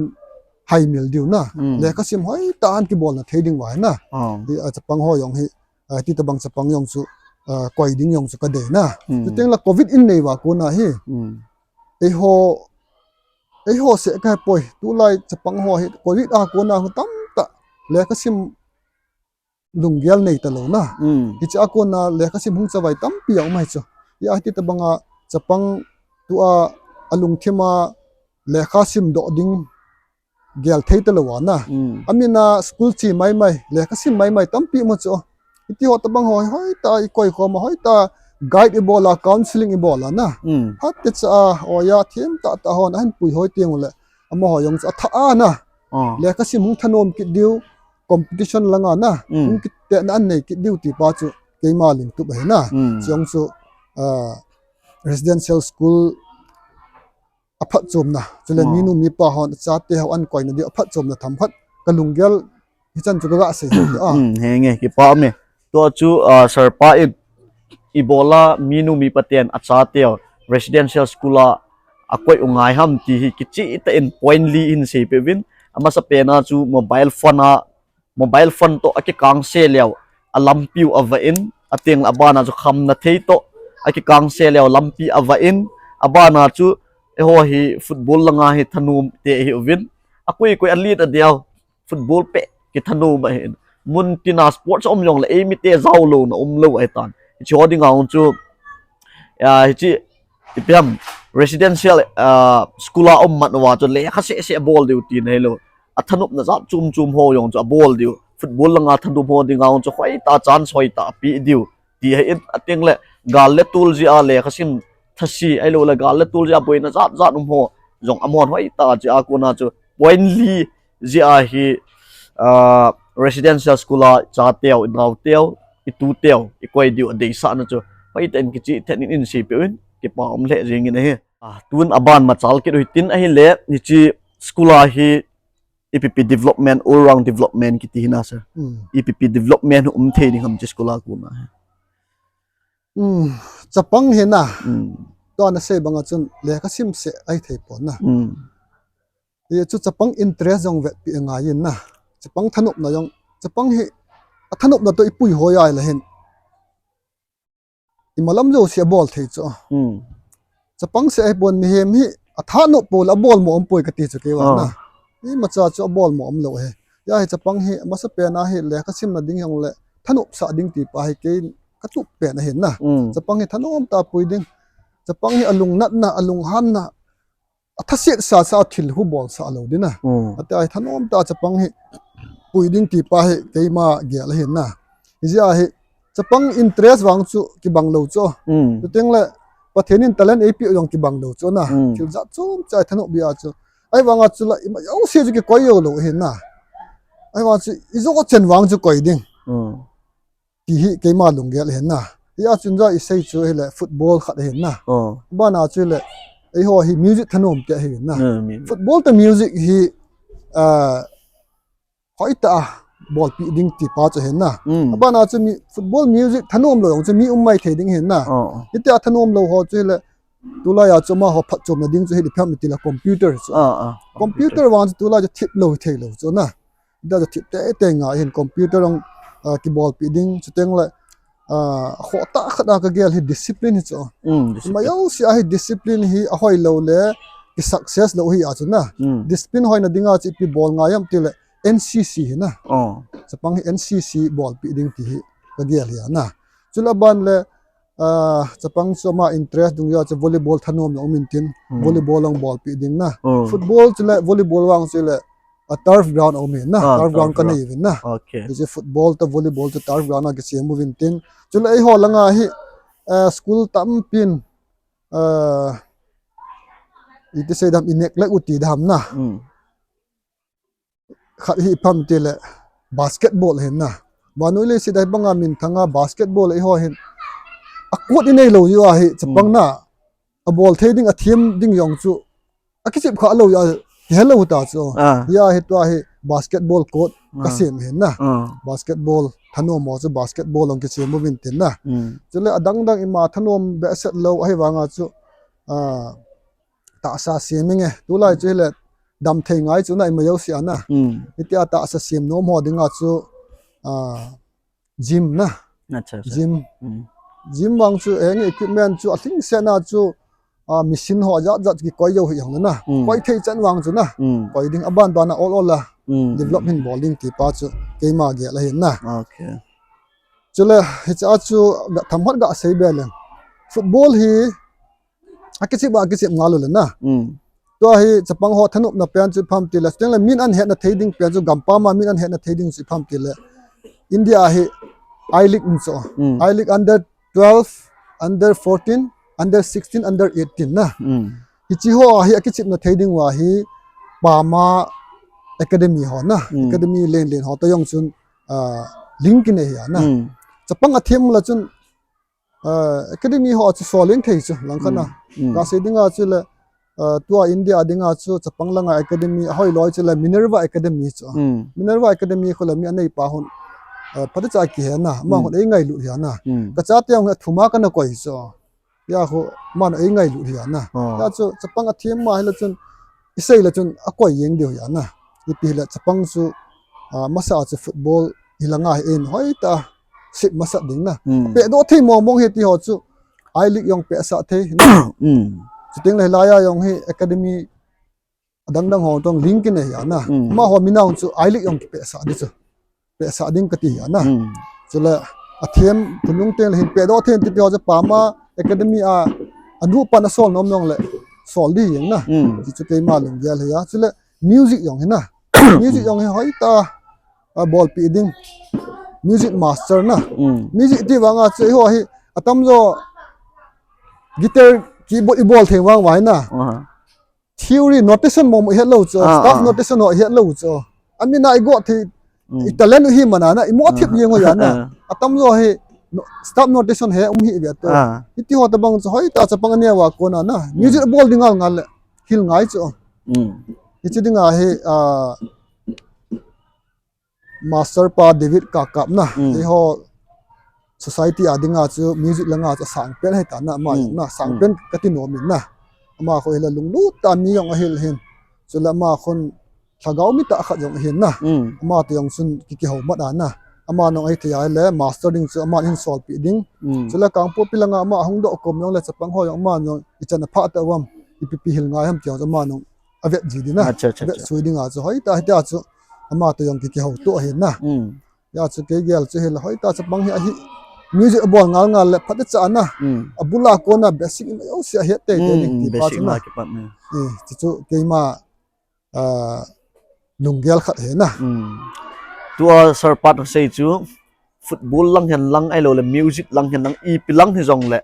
haimil diu na. Hmm. Lekha sim hoitah an kibolna thei ding uva hi na. Ah. Hi a chapang ho jong hi, ah, hiti tabang chapang jong chu, ah, koi ding jong chu ka dei na. Hmm. Chuteng le covid in nei uva kona hi. Hmm. Eiho Eiho seh ka he poi, tulai chapang ho hi, covid a kona hung tamtah, lekha sim lunggel nei ta lou na. Hmm. Hiche a kona lekha sim hung chavai tampi a um ahi chu. Hia hiti tabang a chapang tua alungthim a lekha simdoh ding gel thei talou a na. Hmm. Amin a school che maimai, lekha sim maimai tampi mu chu. Hiti ho tabang ho hi hoitah a ikoi khom a, hoitah a guide ibol a, counseling ibol a na. Hmm. Phat techa a, oja thim tahtah hon ahin puihoi teng uleh, amaho jong chu athah a na. Ah. Lekha sim hung thanom kit diu, competition lang a na. Hmm. Hung kit tena anei kit diu ti pa chu keima lungtup ahi na. Hmm. Chujong chu, ah, residential school aphatchomna, chule minu mipa hon achate ho ahin koina diu aphatchomna themkhat kalunggel hichan chu kaga sei hi a. Hmm, henge, kipa ume. Tua chu, ah, sir pa in ibol a minu mipa ten achateu residential school a akoi u ngai ham ti hi kichehtah in point li hin seipeh uvin. Amasapen a chu mobile phone a mobile phone toh akikangse leu, alampi u avah in, ateng le abana chu khamna thei toh akikangse leu, lampi avah in, abana chu eiho hi football langa hi thanom te hi uvin, akoi koi alet adeh a football beh kithanom ahin. Mun tina sports um jongle eimite jaolouna umlou ahitan. Hiche ho dinga chu, ah, hiche ipi ham, residential, ah, school a um man uva chu lekha seh seh bol diu tina hilou. Athanopna jat chom chom ho jong chu abol diu. Football langa thanom ho dinga jong chu hoitah chance hoitah apeh diu. Ti ahin, ateng le gal le tol jeh a lekha sim thase, ahilou le gal le tol jeh a boina jat jat um ho jong amahon hoitah jeh a kona chu point li jeh a hi, ah, residential school a chateu, inaoteu, ituteu ikoi diu adeisahna chu hoitah in kichehtah in hin seipeh uvin, kipa um lheh jengin ahi. Ah, tun aban machal kit u hitin ahile, hiche school a hi ipi pi development, all round development kiti hi na sir. Hmm. Ipi pi development um thei ding ham hiche school a kona hi. Hmm, chapang hi na. Hmm. Tua nasei banga chun lekha sim seh ahi thei pon na. Hmm. Hichu chapang interest jong vetpi angai in na. Chapang thanopna jong, chapang hi athanopna toh ipuihoi a ahile hin imalam jouse abol thei chu. Hmm. Chapang seh ahi pon, mihem hi athanop pou le abol mo um poi kati chu kei vang na. Ah. Imacha chu abol mo umlou ahi. Hijeh a hi chapang hi amasapen a hi lekha simna ding jongle thanopsah ding ti pa hi kei katup pen ahi na. Hmm. Chapang hi thanom tah a pui ding. Chapang hi alungnatna, alunghanna, athaset sasa a thil hu bolsah lou ding na. Hmm. Atia hi thanom tah a chapang hi pui ding ti pa hi keima gel ahi na. Hijeh a hi chapang interest vang chu kibang lou chu. Hmm. Chuteng le Pathen in talent eipeh u jong kibang lou chu na. Hmm. Thil jat chom cha thanop bia chu. Ahivanga chu la ima jouse chu kikoi jou lou ahi na. Ahivang chu ijo chen vang chu koi ding. Hmm. Ti hi keima lunggel ahi na. Hia chun ja isei chu hile football khat ahi na. Oh. Bana chu le eiho hi music thanom te ahi na. Hmm, mi- Football toh music hi, ah, hoitah a bolpi ding ti pa chu ahi na. Hmm. Abana chu mi football music thanom lou jong chu mi um mai thei ding ahi na. Oh, oh. Hitia thanom lou ho chu hile tulai a chu amaho phatchomna ding chu hi ipi ham itile computer chu. Ah, ah, computer. Computer vang chu tulai chu thip lou thei lou chu na. Hita chu thip teitei ngai hin computer jong, ah, kibolpi ding chuteng le, ah, khoh tah khat a kagel hi discipline hi chu. Hmm, discipline. Ima jouse a hi discipline hi ahoi lou le ki success lou hi a chu na. Hmm. Discipline hoina dinga chu ipi bol ngai ham tile N C C hi na. Oh. Chapang hi N C C bolpi ding ti hi kagel hi a na. Chule aban le, ah, chapang chu ama interest dungjui a chu volleyball thanom jong um intin, hmm, volleyball jong bolpi ding na. Hmm. Football chule volleyball vang chule, ah, turf ground um in na, ah, turf ground kanei uvin na. Okay. Hiche football toh volleyball chu turf ground a kisem uvin tin. Chule eiho langa hi, ah, school tampin, ah, iti sei dam, i neglect u ti dam na. Hmm. Khat hi ipi ham tile basketball ahi na. Vannoi leiset a hibanga minthang a basketball eiho hin a court inei lou jeh a hi chapang, hmm, na. Abol thei ding, athem ding jong chu akichep kha lou jeh a kihe lou ta chu. Ah. Hia hi tua hi basketball court, ah, kasem ahi na. Ah. Basketball thanom ho chu basketball jong kisem uvin tin na. Hmm. Chule adang dang ima thanom behseh lou ahivanga chu, ah, tahsa sem inge. Tulai chu hile damthei ngai chu na, ima jouse a na. Hmm. Hitia tahsa sem nom ho dinga chu, ah, gym na. Acha, acha. Gym. Hmm. Gym vang chu, eh, equipment chu alhingsetna chu, ah, machine ho jat jat kikoi jou hi jong na. Hmm. Koi thei chan vang chu na. Hmm. Koi ding aban ban a ol ol a, hmm, develop hin bol ding ti pa chu keima gel ahi na. Okay. Chule hiche a chu ga themkhat gasei be leng. Football hi Akichep a, akichep ngal u le na. Hmm. Tua hi chapang ho thanopna pen chu ipi ham tile, chuteng le min ahin hetna thei ding pen chu, gampam a min ahin hetna thei ding chu ipi ham tile, India a hi I-League um chu. Hmm. I-League under twelve, under fourteen, under sixteen, under eighteen na. Hmm. Hichi ho a hi akichepna thei ding uva hi pam a academy ho na. Hmm. Academy len len ho toh jong chun, ah, link kinei ahi na. Hmm. Chapang athem u le chun, ah, academy ho chu sol jeng thei chu langkhat na. Hmm. Kasei ding a chu le, ah, tua India ding a chu chapang langa academy ahoi loi chu le Minerva Academy chu. Hmm. Minerva Academy khu le mi anei pa hon, ah, phatecha kihe na. Ama hon eingailut ahi na. Hmm. Kachate jong athum a kana koi chu. Hia khu aman eingailut ahi na. Oh. Hia chu chapang athem ma hi le chun, isei le chun akoi jeng diu ahi na. Ipi hile chapang chu, ah, masa chu football hi langa hi in hoitah a sep masat ding na. Hmm. Pehdoh thei mong mong hi ti ho chu I-League jong pehsah thei na. Hmm. Chuteng le hilai a jong hi academy adang dang ho toh link kinei ahi na. Hmm. Amaho min a chu I-League jong kipehsah ding chu. Pehsah ding kati ahi na. Hmm. Chule athem, khonung teng le hin pehdoh thei ti ho chu pam a academy a, anu pan asol nom jong le sol ding ahi na. Hmm. Ti chu keima lunggel ahi a. Chule music jong hi na. Music jong hi hoitah a, abolpi ding. Music master na. Hmm. Music ti vang a chu eiho hi atamjo guitar, keyboard ibol thei vang uva hi na. Aha. Theory notation mong mong ihet lou chu, ah, staff, ah, notation ho ihet lou chu. Amin a igo thei, hmm, i talent u hi man a na, imo thip, ah, jeng u ahi na. Ah. Atamjo hi no-, staff notation he um hih ve to. Ah. Hiti ho tabang chu hoitah chapang aneo a kon a na. Hmm. Music bol ding ngal ngal le hil ngai chu. Hmm. Hichi ding a hi, ah, Master pa David Kakap na, hmm, eiho society a ding a chu music langa chu asang pen ahi ta na, ama, hmm, na, sang, hmm, pen kati nom in na. Ama khu hile lunglut tah a mi jong ahil hin. Chule ama khun lhagao mi tah khat jong ahin na. Hmm. Ama toh jong chun ki, kihou mat a na. Ama jong ahithei a hile master ding chu aman ahin solpeh ding. Hmm. Chule Kangpokpi langa ama ahung doh kom jong le chapang ho jong ama jong ichan apha tah uvam, ipi pi hil ngai ham ti jong chu ama jong avet ji ding na. Acha, acha, acha. Vetsui ding a chu hoitah, hitia chu ama toh jong ki, kihou to ahin na. Hmm. Hia chu kei gel chu hile hoitah chapang hi ahi. Music abol ngal ngal le phatecha na. Hmm. Abul a kon a basic ima jouse ahet tei tei ding, hmm, ti pa chu na. Basic na kipat na. Eh, chu chu keima, ah, lunggel khat ahi na. Hmm. Tua Sir pa toh sei chu football lang hen lang, ahilou le music lang hen lang, ipi lang hijong le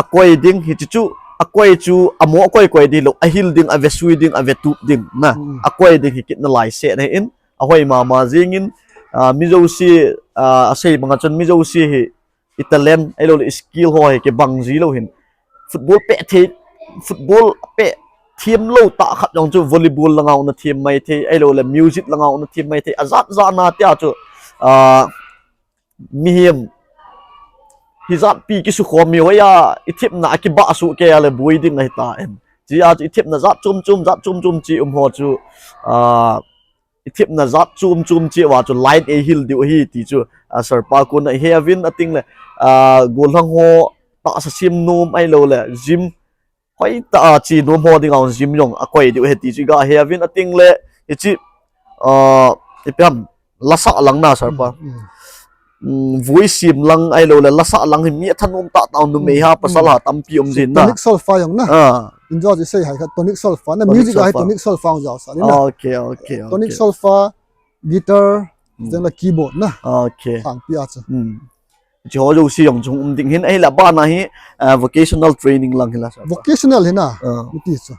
akoi ding, hichi chu, akoi chu, amo akoi koi ding lou, ahil ding, avesui ding, avetup ding, na, hmm, akoi ding hi kit nalai seh na hin, ahoi mama jing in, ah, mi jouse, ah, asei bang a chun mi jouse hi, i talent, ahilou le i skill ho hi kibang ji lou hin. Football peh thei, football peh them lou tah khat jong chu volleyball langa hung na them mai thei, ahilou le music langa hung na them mai thei, ajat jat na tia chu, ah, mihem hijat pi kisukhom mi hoiya, i thepna akibah suh kei a le boi ding ahi ta em. Chia chu i thepna jat chom chom, jat chom chom chi um ho chu, ah, i thepna jat chom chom chi uva chu line eihil diu ahi ti chu, ah, Sir pa kon a ihe uvin ating le, ah, gollhang ho tahsa sem nom ahilou le gym hoitah a chi nom ho dinga gym jong akoi diu ahi ti chu iga he uvin ating le, hichi, ah, ipi ham, la sah lang na Sir pa. Hmm, hmm. Hmm, voi sem lang ahilou le la sah lang hi mi athanom tah tah numei ha, hmm, pasal ha tampi um jin na. Tonic solfa jong na. Ah. Injo chu sei hai khat tonic solfa na, tonic music a hi solfa. Tonic solfa jong jaosah ding na. Okay, okay, okay. Tonic solfa, guitar, hmm, then la keyboard na. Okay. Sangpi a chu. Hmm. Chi ho jouse jong chung um ding hin, ahile abana hi, ah, vocational training lang hi la Sir pa. Vocational hi na. Ah. Miti chu.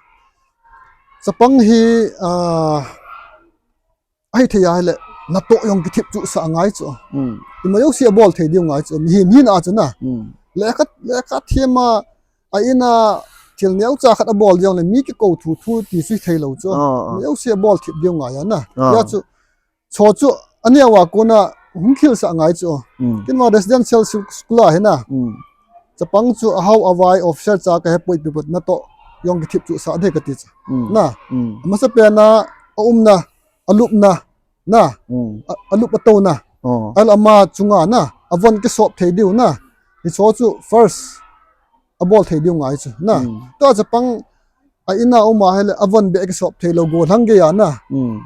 Chapang hi, ah, ahithei a hile, natoh jong kithip chu sah ngai chu. Hmm. Ima jouse abol thei diu ngai chu. Mihem hina chu na. Hmm. Lekha, lekha them a, a in a thil neocha khat abol jong le mi kikou thu thu ti chu thei lou chu. Ah, ah. Ima jouse abol thip diu ngai a na. Ah. Hia chu, cho chu aneo a kon a hung khel sah ngai chu. Hmm. Ken vang residential school a hi na. Hmm. Chapang chu ahao avai officer cha kahe poi pi put natoh jong kithip chu sah ding kati chu. Hmm. Na. Hmm. Amasa pen a, aumna, alupna, na. Hmm. A, alup atouna. Oh. Ahilou le ama chunga na, avon kisop thei diu na. Hicho chu first abol thei diu ngai chu na. Hmm. Tua chapang a in a um a hile avon beh kisop thei lou gollhang gei a na. Hmm.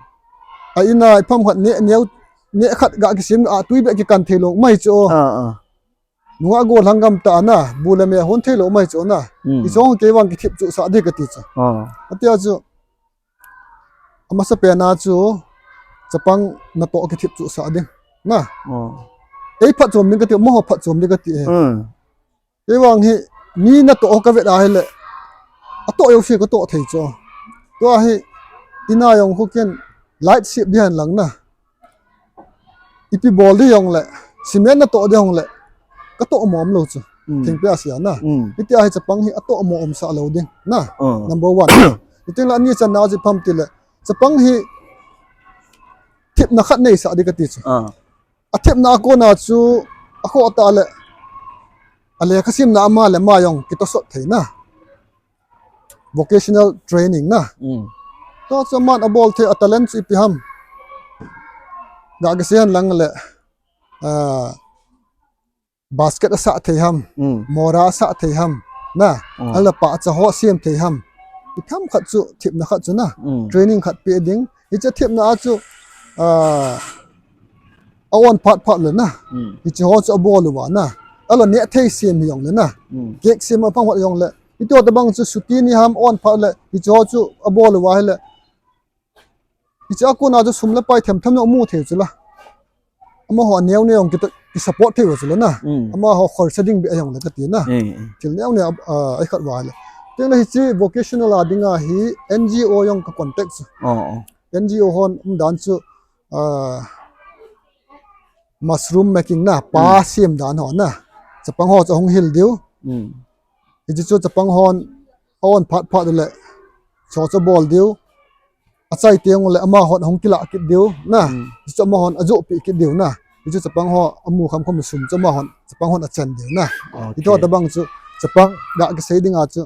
A in a ipi ham khat neh, neo, neh khat ga kisem a tui beh kikan thei lou mai chu. Ah, ah. Nunga gollhang gam ta na, bu le me hon thei lou mai chu na. Hmm. Hiche ho kei vang kithip chu sa di kati chu. Ah. Atia chu, amasa pen a chu, chapang natoh kithip chu sa ding. Na. Ah. Ei phatchom ding kati, amaho phatchom ding kati e. Hmm. Kei vang hi, mi natoh ka vet a hile, atoh jouse katoh thei chu. Tua hi, ina jong khu ken, light sip di hen lang na. Ipi bol di jong le, cement natoh di jong le, katoh mong lou chu. Mm. Thingpia sia na. Mm. Hitia hi chapang hi atoh mong sa lou ding na. Ah. Number one. Hitia la ani channa chu ipi ham tile, chapang hi thipna khat nei sa di kati chu. Ah. Athipna a kona chu, akhoh ta le, alekha simna ama le ama jong kitosot thei na. Vocational training na. Mm. Tua chu aman abol thei a talent chu ipi ham. Ga kisei hen lang le, ah, basket asah thei ham, mm, mora asah thei ham, na, mm, ala pa acha ho sem thei ham. Ipi ham khat chu, thipna khat chu na. Mm. Training khat pe ding. Hiche thipna a chu, ah, a-on phat phat le na. Mm. Hiche ho chu abol uva na. Ala neh thei sem hi jong le na. Mm. Cake sem aphang hot jong le. Hitia tabang chu suti ni ham on phat le. Hiche ho chu abol uva hile. Hiche a kona chu sum le pai them them na mu thei chu la. Amaho aneo neo jong ki, ki support thei u chu la na. Mm. Amaho khorsa ding beh jong le kati na. Mm, mm. Thil neo neo, ah, ai khat uva le. Teng le hiche vocational a dinga hi N G O jong ka contact chu. Oh, oh. N G O hon um dan chu, ah, mushroom making na, pa, mm, sem dan ho na. Chapang ho chu hung hil diu. Mm. Hiche chu chapang hon, a-on phat phat le, cho cho bol diu. Achai teng le amahon hung kila kit diu na. Mm. Hichu amahon ajoh pi kit diu na. Hichu chapang ho amu kham kham sum chu amahon, chapang hon achan diu na. Okay. Hitia tabang chu chapang ga kisei dinga chu,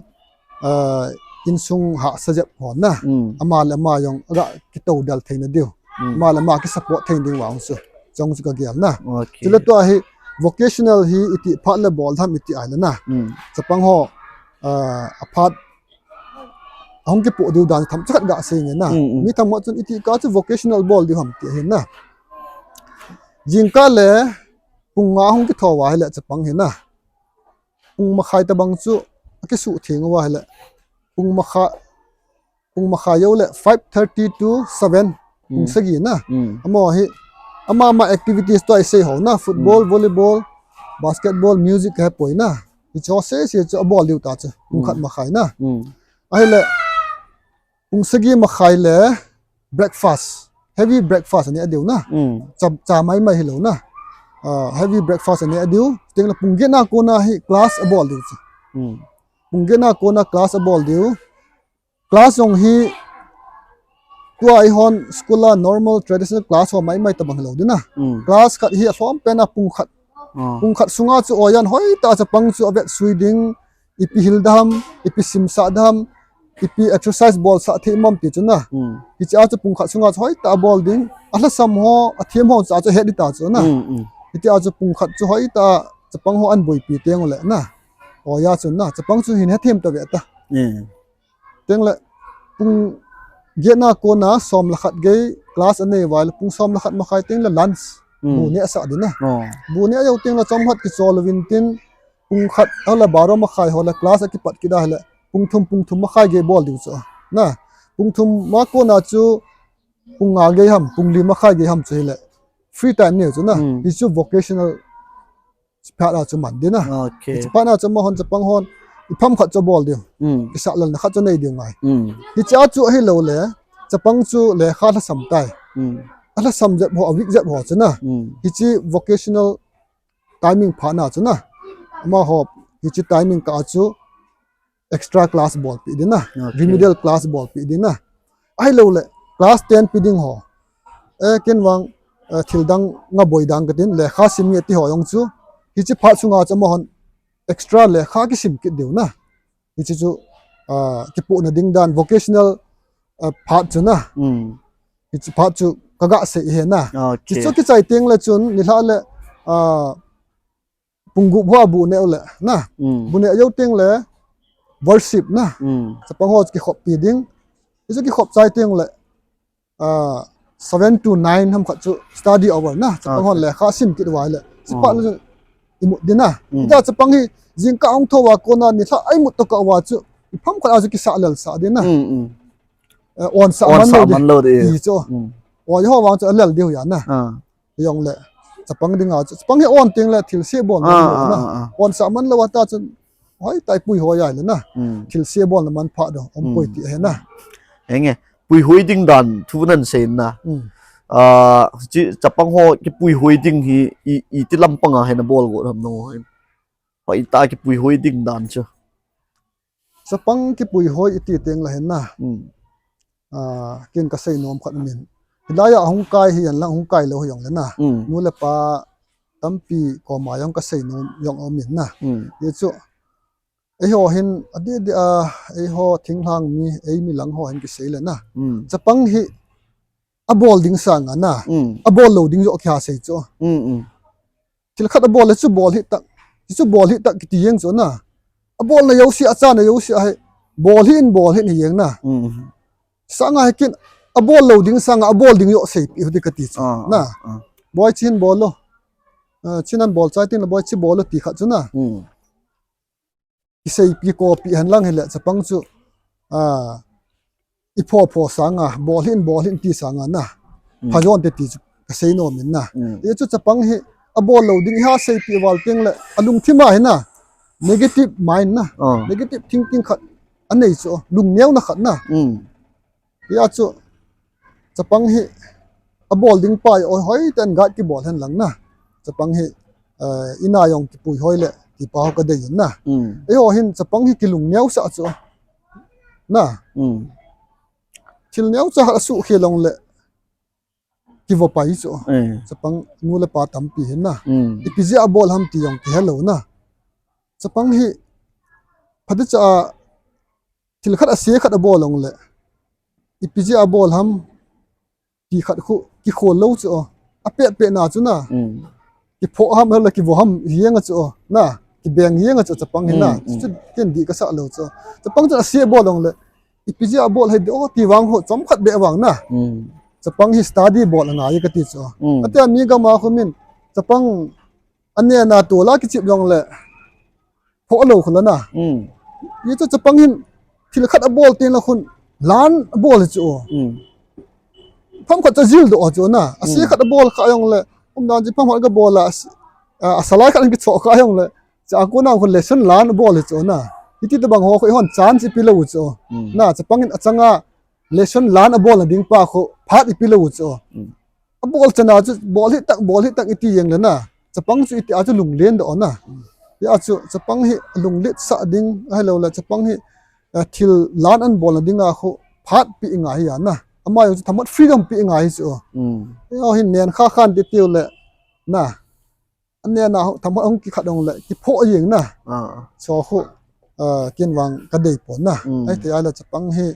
ah, insung hahsa jep ho na. Mm. Ama le ama jong aga kitoudal theina diu. Mm. Ama le ama ki support thei ding vang chu. Chong chu ka gel na. Okay. Chule tua hi vocational hi iti phat le bol tham iti ai le na. Mm. Chapang ho, ah, aphat ahung kipoh diu dan tham chakhat ga sei nge na. Mm, mm. Mi tham ho chun iti ka chu vocational bol diu ham ti ahi na. Jingkah le pung nga hung kitho uva hile chapang hi na. Pung makhai tabang chu akisuh theng uva hile. Pung makha, pung makhai jou le five thirty to seven. Pung, mm, sagi na. Mm. Amaho hi, ama ama activities tua isei ho na. Football, mm, volleyball, basketball, music kahe poi na. Hiche ho sese chu abol diu ta chu. Pung, mm, khat makhai na. Mm. Ahile, pung sagi makhai le breakfast. Heavy breakfast aneh diu na. Mm. Cha, cha mai mai hilou na. Ah, heavy breakfast aneh diu. Teng le pung get na kona hi class abol diu chu. Mm. Pung get na kona class abol diu. Class jong hi tua eihon school a normal traditional class ho mai mai tabang hilou ding na. Mm. Class khat hi alhom pen a pung khat. Ah. Pung khat sunga chu ojan hoitah a chapang chu avet sui ding, ipi hil dam, ipi simsah dam, ipi exercise bolsah thei mom ti chu na. Mm. Hiche a chu pung khat sunga chu hoitah a bol ding, alhasam ho, athem ho chu a chu het ding ta chu na. Mm, mm. Hitia chu pung khat chu hoitah a chapang ho ahin boipi teng le na. Oja chu na, chapang chu hin hethem ta ve ta. Mm. Teng le, pung get na kona som le khat gei class anei uva le, pung som le khat makhai teng le lunch. Mm. Bu neh asah ding na. Oh. Bu neh jou teng le chomkhat kichol uvin tin, pung khat, ahile baro makhai ho le class akipat kit ahile, pung thum, pung thum makhai gei bol diu chu. Na, pung thum ma kona chu, pung nga gei ham, pung li makhai gei ham chu hile, free time neh chu na. Mm. Hichu vocational phat a chu man ding na. Okay. Hiche phat a chu amahon chapang hon, ipi ham khat chu abol diu. Mm. Kisah lalna khat chu nei diu ngai. Mm. Hiche a chu ahilou le, chapang chu lekha lhasam tai. Mm. Alhasam jep ho, a weak jep ho chu na. Mm. Hiche vocational timing phat a chu na. Amaho, hiche timing kah a chu extra class bolpi ding na. Okay. Remedial class bolpi ding na. Ahilou le, class ten pi ding ho. Eh, ken vang, eh, thil dang nga boi dang katin, lekha sim nge ti ho jong chu. Hiche phat sunga chu amahon extra lekha kisim kit diu na. Hiche chu, ah, kipohna ding dan vocational, ah, phat chu na. Mm. Hiche phat chu kaga sei e na. Okay. Hichu kichai teng le chun, nilhah le, ah, pung gup hoa bu neh u le, na. Mm. Bu neh jou teng le, worship na. Mm. Chapang ho kikhoppi ding. Hichu kikhop chai teng le, ah, seven to nine ham khat chu study hour na. Chapang hon, okay, lekha sim kit uva le. Hiche phat, oh, le chun imut ding na. Hmm. Ita chapang hi, jingkah ahung thou a kona nilhah a imut tokah uva chu, ipham khat a chu kisah lel sah ding na. Hmm, hmm. Eh, on sah on man sah lou ding, man lou ding ti chu. Hmm. Oi ho vang chu alel diu ahi na. Ah. Jongle, chapang dinga chu, chapang hi on teng le thilse bol man lou na. Ah, ah, ah. On sah man lou a ta chun, hoitah a ipui hoi a le na. Hmm. Thilse bolna manpha dong, um poi ti ahi na. Henge, pui hoi ding dan thu nan sei na. Hmm. Ah, chi, chapang ho kipui hoi ding hi, i, iti lampang a hi nabol got ham nangho hin. Hoitah a kipui hoi ding dan chu. Chapang kipui hoi iti teng le hin na. Hmm. Ah, ken kasei nom khat um in. Hilai a hung kai hi hen lang hung kai lou hi jongle na. Hmm. Nu le pa tampi koma jong kasei nom jong um in na. Hmm. Hichu, eiho hin, adeh deh a, eiho thinglhang mi, eimi lang ho hin kisei le na. Hmm. Chapang hi, abol ding sanga na. Hmm. Abol lou ding joh kiha sei chu. Hmm, hmm. Thil khat abol le chu bol hih tan, chu bol hih tan kiti jeng chu na. Abolna jouse, achana jouse ahi, bol hih in, bol hih in ahi jeng na. Hmm. Sanga hi ken, abol lou ding sanga, abol ding joh seipeh u hite kati chu. Ah, na. Ah. Boi, chin bol o. Ah, chin an bol chai teng le boi, chi bol o ti khat chu na. Hmm. Kiseipi, kikopi hen lang hile, chapang chu, ah, ipho pho sanga, bol hih in, bol hih in ti sanga na. Hmm. Phajon te ti chu kasei nom in na. Hmm. Hichu chapang hi, abol lou ding, iha seipeh val teng le, alungthim a hi na. Negative mind na. Ah. Negative thinking khat anei chu, lungneona khat na. Hmm. Hia chu, chapang hi, abol ding pa hi, oi, hoitah in guide kibol hen lang na. Chapang hi, eh, in a jong kipui hoi le, ti pa ho kadei in na. Hmm. Eiho hin, chapang hi kilungneo sah chu. Na. Hmm. Thil neocha khat asuh khel jongle, kivo pai chu. Eh. Chapang nu le pa tampi hin na. Hmm. Ipi jeh a bol ham ti jong kihe lou na. Chapang hi, phatecha a, thil khat ase khat abol jongle, ipi jeh a bol ham, ti khat khu, kikhol lou chu. Apeh peh na chu na. Hmm. Kiphoh ham, hela kivo ham, hi jeng a chu. Na, kibeng hi jeng a chu, chapang hi na. Hmm, hmm. Chu ken dih kasah lou chu. Chapang chun ase bol jongle, ipi jeh a bol hi dih o ti vang khu, chomkhat beh vang na. Hmm. Chapang hi study bol angai kati chu. Hmm. Atia mi gam a khu min, chapang anena tol a kichip jongle, phoh lou khu la na. Hmm. Hichu chapang hin thil khat abol teng le khun lan abol hi chu. Hmm. Pham khat chu ajil doh chu na. Ase hmm khat abol kha jongle, umdan chu pham khat kabol a, as-, a, asalai khat kichoh kha jongle, chu a kona khun lesson lan abol hi chu na. Hiti tobang ho khu eihon chance ipi lou chu. Hmm. Na, chapang hin achanga lesson lan abolna ding pa khu phat ipi lou chu. Hmm. Abol chana chu, bol hih tan, bol hih tan iti jeng le na. Chapang chu iti a chu lunglen doh na. Hmm. Hia chu, chapang hi lunglet sah ding, ahilou le, chapang hi, eh, thil lan an bolna dinga khu, phat pe ngai hi a na. Ama jong chu themkhat freedom pe ngai hi chu. Hmm. Hia hin nen kha khan ti tiu le, na. Anena ho, themkhat hung kikhat jongle, kiphoh jeng na. Ah. Chu khu, ah, ken vang kadei pon na. Hmm. Ahiti a le chapang hi,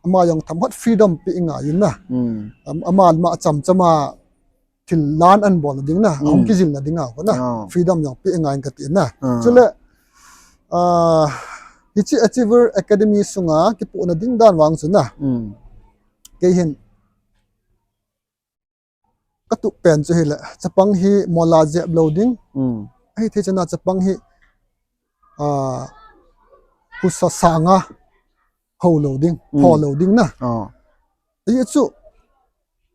ama jong themkhat freedom pe ngai in na. Hmm. Am-, ama ma cham chama thil lan an bolna ding na. Hmm. Hung kijilna dinga khu na. Ah. Freedom jong pe ngai in kati na. Ah. Chule, ah, hiche Achiever Academy sunga kipohna ding dan vang chu na. Hmm. Kei hin, katup pen chu hile, chapang hi mola jep lou ding. Hmm. Ahithei chana chapang hi, ah, husa sanga ho lou ding, hmm, pho lou ding na. Ah. Hichu,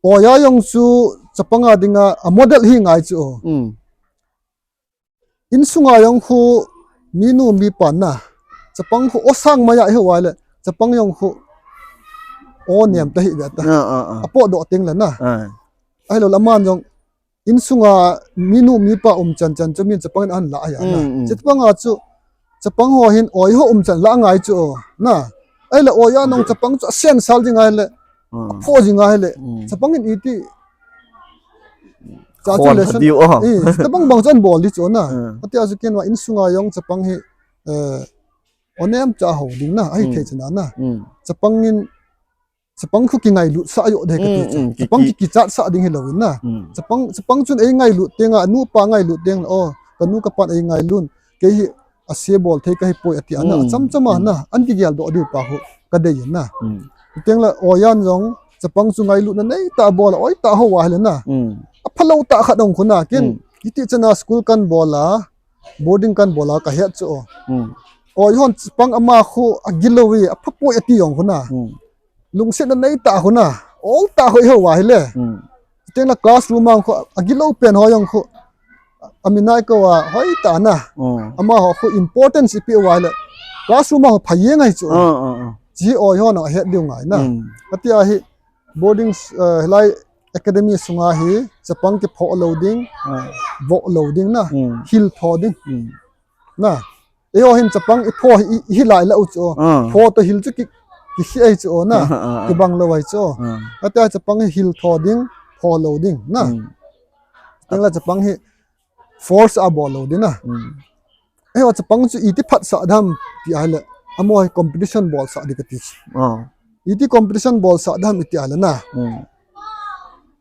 oiya jong chu chapang a dinga, a model hi ngai chu. Hmm. Insunga jong khu minu mipa na. Chapang khu o sang mai a ihi uva le. Chapang jong khu o nem ta hi ve ta. Ah, ah, ah. Apohdoh teng le na. Ah. Ahilou le aman jong insunga minu mipa um chan chan chu min chapang in ahin la ahi a na. Mm, mm. Chapang a chu, chapang ho hin oi ho um chan la ngai chu na. Ahile oiya nong chapang chu asen sal ding ahile. Ah. Apho ding ahile. Mm. Chapang in iti. Cha chu khon lesson diu, oh. Eh, chapang bang chu an bol di chu na. Mm. Atia chu ken vang insunga jong chapang hi, eh, o nem cha ho ding na, ahithei chana na. Mm. Chapang in, chapang khu kingailut sah joh ding kati chu. Mm, mm, ki, chapang ki, kichat sah ding hilou in na. Mm. Chapang, chapang chun eingailut teng a, nupa ngailut teng le, oh, kanu kapan eingailut. Kei hi ase bol thei kahi poi ati a na. Mm, acham cham a na, mm, an kigel doh diu pa khu kadei in na. Mm. Teng le oiya jong, chapang chu ngailutna nei tah a bol a, oi tah a ho ahile na. Mm. Aphalou tah khat ong khu na, ken, mm, hiti chana school kan bol a, Boarding kan bol a kahet chu o. Hmm. Oi hon chapang ama khu agilou e, aphapoi ati jong khu na. Hmm. Lungsetna neitah khu na. Oltah khu eiho uva hile. Hmm. Chuteng le classroom a khu agilou pen ho jong khu. Amin a ikou a hoitah na. Hmm. Amaho khu importance ipeh uva hile. Classroom a khu phajeng ahi chu. Hmm, hmm, hmm. Hiche oi hon ahet diu ngai na. Hmm. Kati ahi boarding, eh, hilai academy sunga hi chapang kiphoh lou ding, Hmm. voh lou ding na. Hmm. Hil tho ding. Hmm. Na. Eiho hin chapang iphoh hi, i, hil lai lou chu. Hmm. Phoh toh hil chu ki, kikhel ahi chu na. Hmm, hmm, hmm. Kibang lou ahi chu. Hmm. Kati a chapang hi hil tho ding, phoh lou ding na. Hmm. Chuteng le chapang hi force a bol lou ding na. Hmm. Eiho chapang chu iti phatsah dem ti ahile. Amaho hi competition bolsah ding kati chu. Ah. Iti competition bolsah dem iti ahile na. Hmm.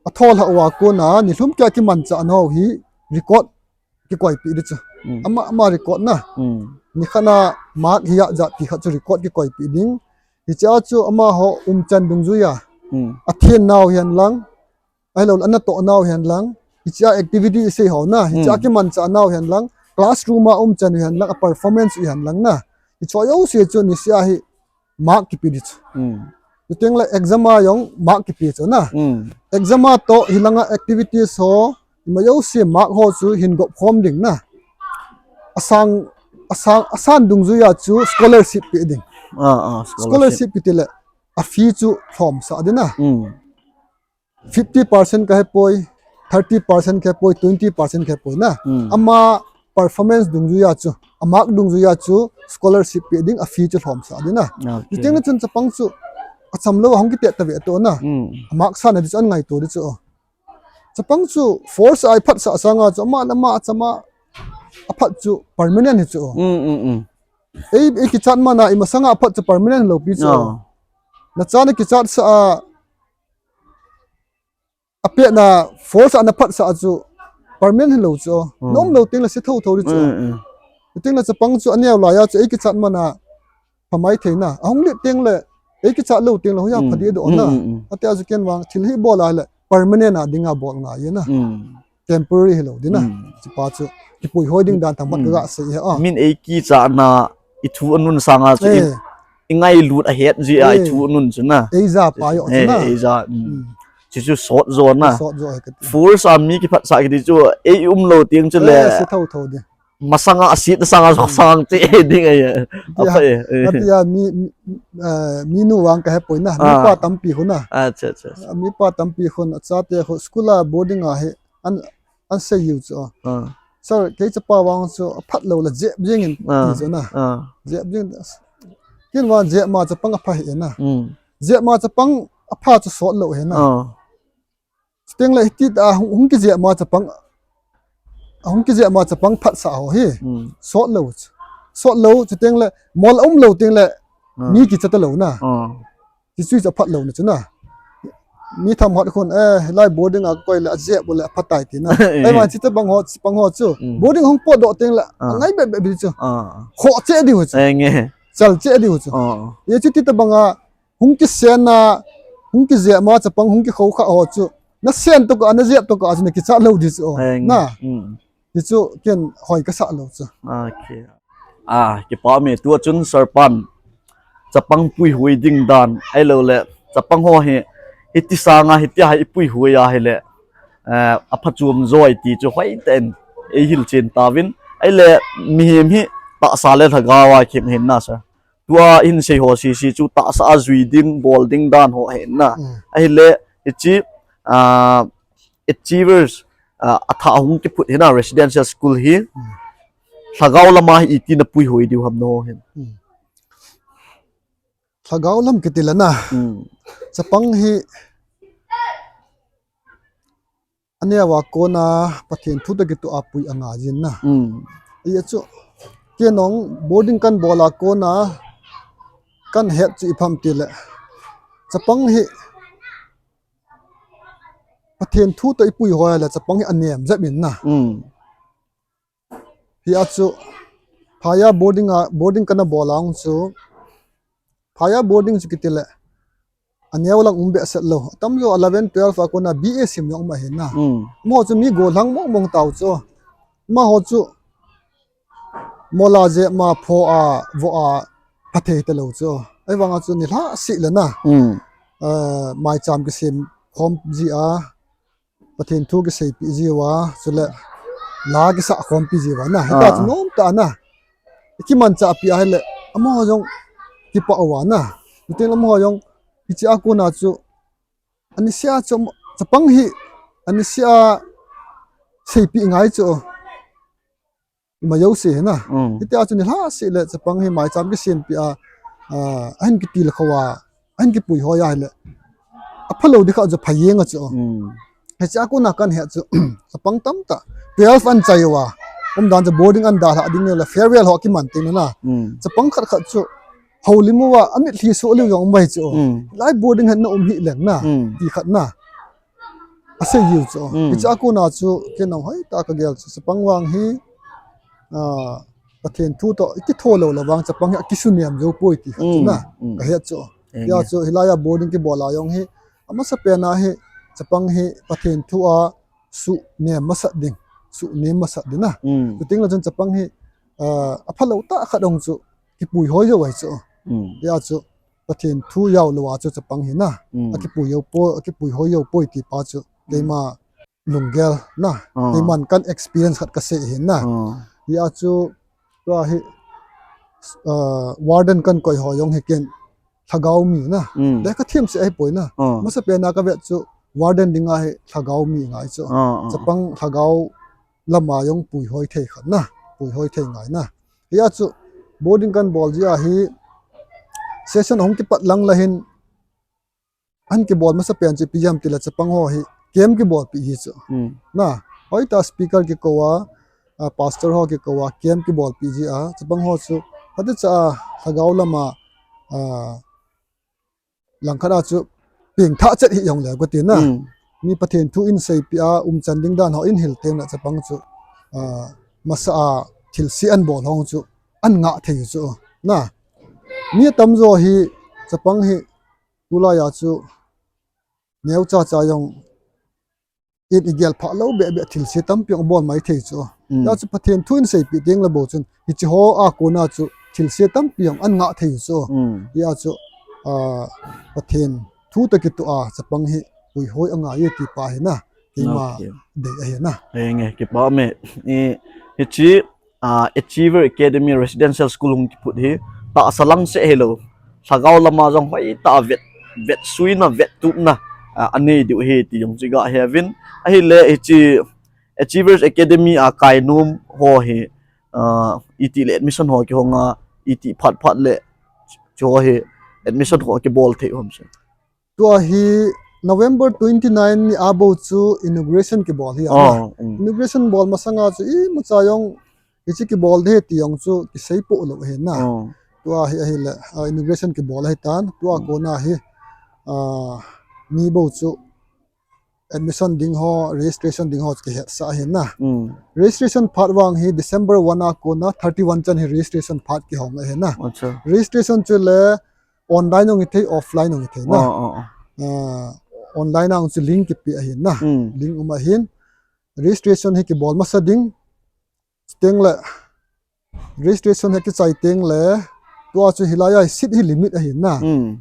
Athoh lhah uva kona, nilhum keiya kimanchah nau hi record kikoipeh ding chu. Hmm. Ama, ama record na. Hmm. Nikhat a mark hijat ti khat chu record kikoipeh ding. Hichea chu amaho umchan dungjuia. Hmm. Athen nau hihen lang. Ahilou le, anatoh nau hihen lang. Hichea activity isei ho na. Hichea Hmm. kimanchah nau hihen lang. Classroom a umchan hihen lang. A performance hihen lang na. Hiche jouse chu nisea hi mark kipe ding chu. Hmm. Chuteng le exam a jong mark kipe chu na. Hmm. Exam a toh hilanga activities ho, ima jouse mark ho chu hin gop khom ding na. Asang, asang, asan dungjuia chu scholarship pe ding. Ah, ah, scholarship. Scholarship kiti le, a fee chu lhomsah ding na. Hmm. Fifty percent kahepoi, thirty percent kahepoi, twenty percent kahepoi na. Hmm. Ama performance dungjuia chu, a mark dungjuia chu scholarship pe ding, a fee chu lhomsah ding na. Okay. Chuteng le chun chapang chu achamlou a hung kite tave to na. Hmm. A mark sahna ding chu angaito ding chu. Chapang chu force a iphatsah sanga chu ama le ama achama aphat chu permanent hi chu. Hmm, hmm, hmm. Ei, ei kichat mana imasanga aphat chu permanent lou pi chu. Ah. Nacha na kichatsah a apetna force a naphatsah chu permanent hilou chu. Hmm. Nom lou teng le se thotho ding chu. Hmm, hmm. Chuteng le chapang chu aneo laiya chu ei kichat mana phamai thei na. Ahung lit teng le ei kichat lou teng le hoiya Hmm. pha ding doh na. Hmm, hmm, hmm. Atia chu ken vang thil hi bol a le permanent a dinga bol ngai na. Hmm. Temporary hilou ding na. Hmm. Hichepa chu kipuihoi ding dan themkhat Hmm. kaga sei hi a. Min ei kichatna ithu anun sanga chu i, Eh. ingailut ahet jeh a Eh. ithu anun chu na. Ei japa joh chu Eh, na. ei ja, hmm. Hmm. Chuchu sot jo na. Sot jo ahi kati. Force a mi kiphatsah kiti chu ei umlou teng chu le. Eh, se thotho ding. Masanga asit sanga Hmm. sang te ding ahi. Tia, Apa e, eh. atia mi, mi, eh, minu vang kahepoi na. Ah. Mipa tampi khu na. Acha, acha, acha. Mipa tampi khun achate khu school a boarding a hi an, ansei jiu chu. Ah. Sir, kei chapa vang chu aphat lou le jep jeng in Ah. ti chu na. Ah. Jep jeng. Ken vang jep ma chapang apha hi na. Hmm. Jep ma chapang apha chu sot lou hi na. Ah. Chuteng le hiti a hung, hung kijep ma chapang, hung kijep ma chapang phatsah ho hi. Hmm. Sot lou chu. Sot lou chuteng le mol umlou teng le Ah. mi kicha talou na. Ah. Hichu chu aphat louna chu na. Mi themkhat khun, eh, hilai boarding a koi le, ajep u le, aphatai ti na. Eh. Ahivang hitabang ho, chapang ho chu. Mm. Boarding hung potdoh teng le, Ah. angai bep bep ding chu. Ah. Khoh cheh diu chu. Eh, nge. Chal cheh diu chu. Ah. Hichu hitabang a, hung kisen na, hung kijep ma chapang, hung kikhou kha ho chu. Nasen toh ka, najep toh ka, chu nakichat lou ding chu. Eh, nge. Na. Mm. Hichu ken hoi kasah lou chu. Okay. Ah, kipa me tua chun Sir pan chapang puihuai ding dan, ahilou le, chapang ho hi, hiti sanga, hitia hi ipuihuai ahile, eh, aphachom joi ti chu hoitah in eihil chen tauvin, ahile, mihem hi tahsa le lhagao a khem ahin na, Sir. Tua hin sei ho sese chu tahsa a jui ding, bol ding dan ho ahin na. Mm. Ahile, hiche, ah, achievers, ah, athah hung kiphut hina residential school hi. Hmm. Lhagao lama hi iti napuihuai diu ham nangho hin. Hmm. Lhagao lam kiti le na. Hmm. Chapang hi aneo a kona Pathen thu toh kitoh a pui angaiyin na. Hmm. Hijeh chun kei jong boarding kan bol a kona kahet chu ipi ham tile. Chapang hi Pathen thu toh ipuihuai le chapang hi anem jep in na. Mm. Hijeh chun phaiya boarding a, boarding kana bol a chu. Phaiya boarding chu kiti le. Aneo lang um behseh lou. Atamjo eleven, twelve a kona B A sim jong um ahin na. Mm. Amaho chu mi gollhang mong mong tau chu. Amaho chu Mola je ma pho a vo a phathei talou chu. Ahivanga chu nilhah seh le na. Hmm. Eh, maicham kisem khom ji a, Pathen thu kiseipeh jiuva, chule la kisa khompi jiuva na. Hita chu, ah, nom tah na. Kimanchah pi ahile, amaho jong kipah uva na. Chuteng le amaho jong, hiche a kona chu, anisia chu, chapang hi, anisia seipeh ngai chu. Ima jouse hi na. Mm. Hitia chu nilhah seh le chapang hi maicham kisempeh a, ah, ahin kitilkhou a, ahin kipuihoi a hile. Aphalou ding khat chu pha jeng a chu. Mm. Hiche a kona kahe chu, chapang tamtah. Twelve ahin chai uva. Umdan chu boarding ahin dalhah ding le farewell ho kiman teng le na. Mm. Chapang khat khat chu, houlim uva, amitlhi soh lheh jong um uve chu. Mm. Lai boarding hin na um hih leng na. Mm. Ti khat na. Asei jiu chu. Mm. Hiche a kona chu, kei nang hoitah a kagel chu, chapang vang hi, ah, Pathen thu toh, ikitho lou le vang, chapang hi akisunem jou poi ti khat chu na. Mm, mm. Kahet chu. Enge. Hia chu, hilai a boarding kibol a jong hi, amasapen a hi, chapang hi Pathen thu a suhnem masat ding, suhnem masat ding na. Mm. Chuteng le chun chapang hi, ah, aphalou tah khat jong chu, kipuihoi jou ahi chu. Mm. Hia chu, Pathen thu jaolou a chu chapang hi na. Mm. Akipui jou poi, akipuihoi jou poi ti pa chu. Mm. Keima lunggel na. Ah. Keiman ka experience khat kasei hi na. Ah. Hia chu tua hi, ah, warden kahin koi ho jong hi ken lhagao mi na. Mm. Lekha them seh ahipoi na. Ah. Masapen a kavet chu warden dinga hi lhagao mi ngai chu. Ah, ah. Chapang lhagao lama jong puihoi thei khat na. Puihoi thei ngai na. Hia chu boarding kahin bol ji a hi session ahung kipat lang le hin ahin kibol masapen chu ipi jeh ham tile chapang ho hi camp kibolpeh ji chu. Hmm. Na, hoitah speaker kikou a, ah, pastor ho kikou a camp kibolpeh ji a, chapang ho chu phatecha a lhagao lama, ah, langkhat a chu pengthah chet hih jongle kati na. Hmm. Mi Pathen thu in seipeh a, umchan ding dan ho in hil teng le chapang chu, ah, masa a thilse ahin bol ho chu ahin ngah thei chu. Na, mi atamjo hi chapang hi tulai a chu neocha cha jong in igel phah lou beh beh thilse tampi jong abol mai thei chu. Mm. Hia chu Pathen thu in seipeh teng le bou chun, hiche ho a kona chu thilse tampi jong ahin ngah thei chu. Mm. Hia chu, ah, Pathen thu toh kitoh a chapang hi puihoi angai e ti pa hi na. Keima, okay, dei ahi na. Enge, kipa me. I, hiche ah, Achiever Academy Residential School hung kiphut hi, tahsa lang seh hilou. Lhagao lama jong hoitah a vet, vetsuina, vettupna, ah, anei diu ahi ti jong chu iga he uvin. Ahile hiche Achievers Academy a kainom ho hi, ah, itih le admission ho kihong a, itih phat phat le, chu ho hi admission ho kibol thei u ham sir? Tua hi November twenty-nine ni a bou chu inauguration kibol hi a na. Oh, mm. Inauguration bol masanga chu imacha jong hiche kibol ding ahi ti jong chu kisei poh lou ahi na. Oh. Tua hi ahile, ah, inauguration kibol ahitan, tua, mm, kona hi, ah, mi bou chu admission ding ho, registration ding ho chu kihetsah ahi na. Mm. Registration phat vang hi December one a kona thirty-one chan hi registration phat kihong ahi na. Acha. Registration chu le online jong hithei, offline jong hithei na. Oh, oh, oh. Ah, online a jong chu link kipe ahi na. Mm. Link um ahin. Registration hi kibol masa ding. Chuteng le, registration hi kichai teng le, tua chu hilai a seat hi limit ahi na. Mm.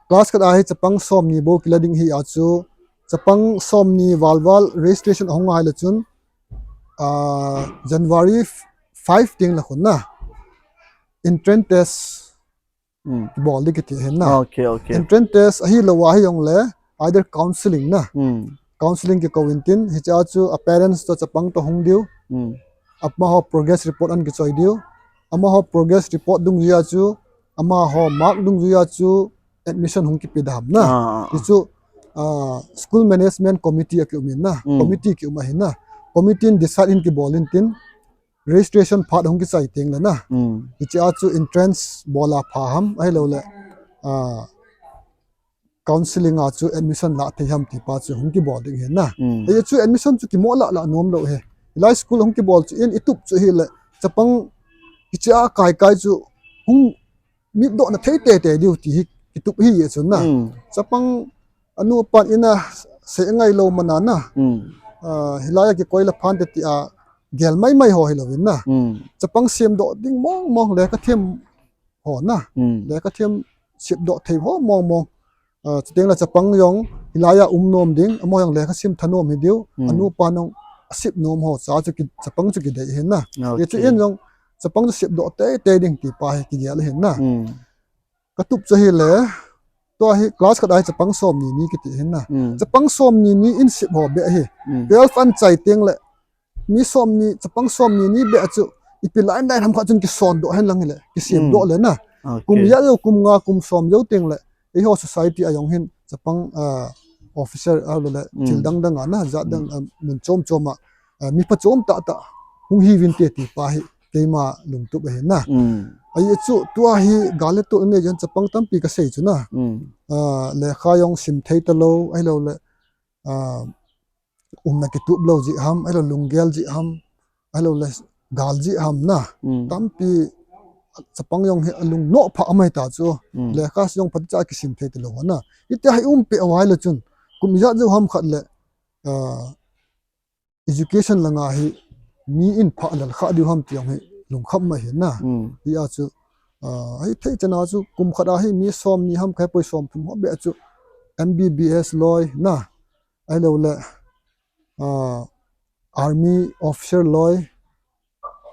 Class khat a hi chapang somni bou kila ding ahi a chu, chapang somni val val registration ahung ngai le chun, ah, January five teng le khun na. Entrance test Hmm. Kibol ding kiti ahin na. Okay, okay. Entrance test ahilou ahi jongle, either counseling na. Hmm. Counseling kikou intin, hiche a chu a parents toh chapang toh hung diu. Hmm. Amaho progress report ahin kichoi diu. Amaho progress report dungjuia chu, amaho mark dungjuia chu admission hung kipe ding ahi na. Ah, ah, ah. Hichu, ah, school management committee akium in na. Hmm. Committee kium ahin na. Committee in decide in kibol intin. Registration phat hung kichai teng le na. Hmm. Hiche a chu entrance bol a pha ham, ahilou le, ah, counseling a chu admission la thei ham ti pa chu hung kibol ding ahi na. Hmm. Hiche chu admission chu kimoh lah lah nom lou ahi. Hilai school hung kibol chu in itup chu ahile, chapang hiche a kai kai chu hung mitdoh na thei tei tei diu ti hi kitup ahi e chun na. Hmm. Chapang anu apan in a sei angai lou man a na. Hmm. Ah, hilai a kikoi le phan te ti a, gel maimai ho hilouvin na. Hmm. Chapang semdoh ding mong mong, lekha them ho na. Hmm. Lekha them sepdoh thei ho mong mong. Ah, chuteng le chapang jong hilai a um nom ding, amaho jong lekha sim thanom hi diu, hmm, anu pa nung asep nom ho cha chu ki, chapang chu kidei hin na. Okay. Hichu in jong chapang chu sepdoh teitei ding ti pa hi kigel hin na. Hmm. Katup chu ahile, tua hi class khat a hi chapang somni ni kiti hin na. Hmm. Chapang somni ni in sep ho beh hi. Hmm. Twelve an chai teng le, mi somni, chapang somni ni beh chu, ipi line line ham khat chun kisondoh hen lang hile, kisemdoh, hmm, le na. Okay. Kum ijat jou, kum nga, kum som jou teng le, eiho society a jong hin, chapang, ah, officer, ah, le, le, hmm, thil dang dang a na, jat dang, hmm, ah, mun chom chom a, ah, mi phachom tah tah hung hiuvin te ti pa hi, keima lungtup ahi na. Hmm. Ahi chu, tua hi gal le tol nei jeh in chapang tampi kasei chu na. Hmm. Ah, lekha jong sim thei talou, ahilou le, ah, umna kitup lou jeh ham, ahilou lunggel jeh ham, ahilou le gal jeh ham na. Hmm. Tampi chapang jong hi alung noh pha amai ta chu. Hmm. Lekha jong phatechan kisim thei talou na. Hitia hi um peh uva ahile chun, kum ijat jou ham khat le, ah, education langa hi mi in pha lal kha diu ham ti jong hi lungkham mai hin na. Hmm. Hia chu, ah, hithei chan a chu kum khat a hi mi somni ham kha poi somthum ho beh chu M B B S loi na. Ahilou le, ah, army officer loi,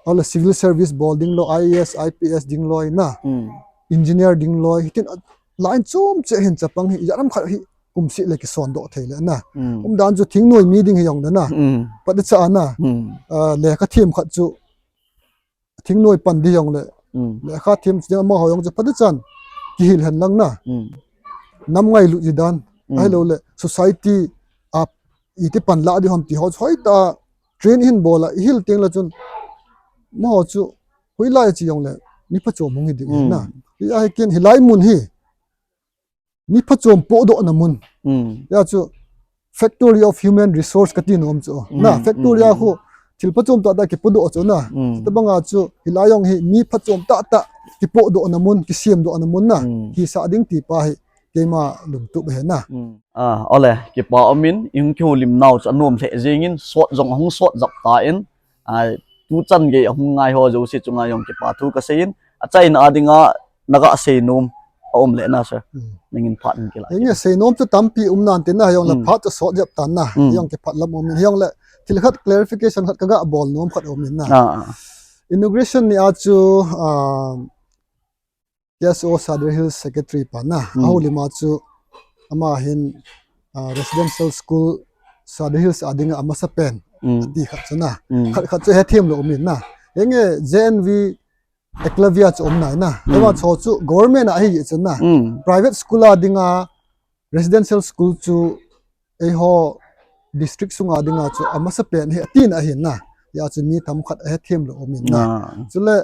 ahilou le civil service bol ding loi, I A S, I P S ding loi na. Hmm. Engineer ding loi, hitin, ah, line chom cheh hin chapang hi, ijat ham khat hi kum seh le kisondoh thei le na. Hmm. Umdan chu thingnoi mi ding hi jong le na. Hmm. Phatechan na. Hmm. Ah, lekha them khat chu thingnoi pan ding jong le. Hmm. Lekha them chu ding amaho jong chu phatechan kihil hen lang na. Hmm. Nam ngailut ji dan. Hmm. Ahilou le society a iti pan la ding ham ti ho chu hoitah a train hin bol a, ihil teng le chun, amaho chu hoilai a che jong le mi phachom hung hi ding hin na. Hmm. Hia hi ken hilai mun hi mi phachom pohdohna mun. Hmm. Hia chu factory of human resource kati nom chu. Na, hmm, factory a, hmm, khu thil phachom tah tah kipohdoh chu na. Hmm. Tabang a chu hilai jong hi mi phachom tah tah kipohdohna mun, kisemdohna mun na. Hmm. Hisah ding ti pa hi keima lungtup ahi na. Hmm. Ah, ole, kipa umin, ihung kihoulim nau chu anom lheh jeng in, sot jong ahung sot jap tan, ah, tuchan gei ahung ngai ho jouse chunga jong kipa thu kasei in, achaina a dinga naga seinom aum le na, sir. Hmm. Nangin phat in kila. Henge, seinom chu tampi um nan tin na, hijong le, hmm, phat chu sot jep tan na, hmm, hijong kiphat lam um in, hijong le thil khat clarification khat kaga bol nom khat um in na. Ah, ah. Inauguration ni a chu, ah, K S O Sadar Hills Secretary pa na, hmm, ahoulim a chu ama hin, ah, residential school Sadar Hills a dinga amasapen, hmm, ati khat chu na. Hmm. Khat, khat chu hethem lou um in na. Henge J N V Eklavya chu um nai na. Hmm. Eima cho chu government a ahi chu na. Hmm. Private school a dinga residential school chu eiho district sunga dinga chu amasapen hi atin ahin na. Hia chu mi themkhat ahethem lou um in na. Ah. Chule,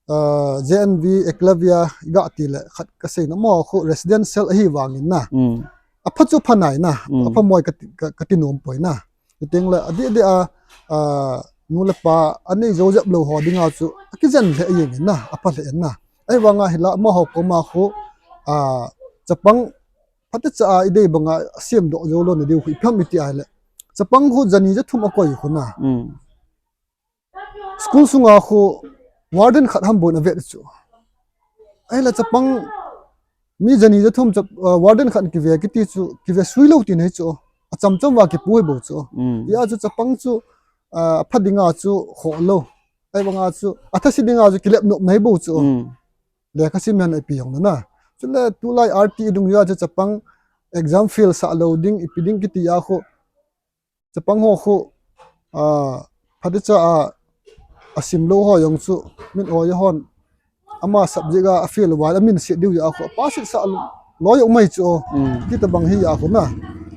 ah, J N V Eklavya ga ti le khat kasei na, amaho khu residential ahi vangin na. Hmm. Apha chu pha nai na. Hmm. Apha moi kati, ka, kati nom poi na. Chuteng le adeh deh a, ah, nu le pa anei jou jep lou ho dinga chu akijen lheh jeng in na, apha lheh in na. Ahivanga hilai amaho koma khu, ah, chapang phatecha a idei banga asemdoh jou lou na diu khu ipi ham iti ahile, chapang khu jani jathum akoi khu na. Hmm. School sunga khu warden khat ham bon avet chu. Ahile chapang mi jani jathum chap, ah, warden khat kive kiti chu, kive sui lou tina hi chu. Achamcham va kipu hi bou chu. Hmm. Hia chu chapang chu, ah, pha dinga chu khoh lou. Ahivanga chu athase dinga chu kilep nop na hi bou chu. Hmm. Lekha sim hen ipi jong na. Chule tulai R T I dung jeh a chu chapang exam fail sah lou ding, ipi ding kiti a khu. Chapang ho khu, ah, phatecha a, asim lou ho jong chu, min oi hon, ama subject a, afail uva, amin set diu jeh a khu, pass sah lou jong mai chu. Hmm. Ti tabang hi a khu na.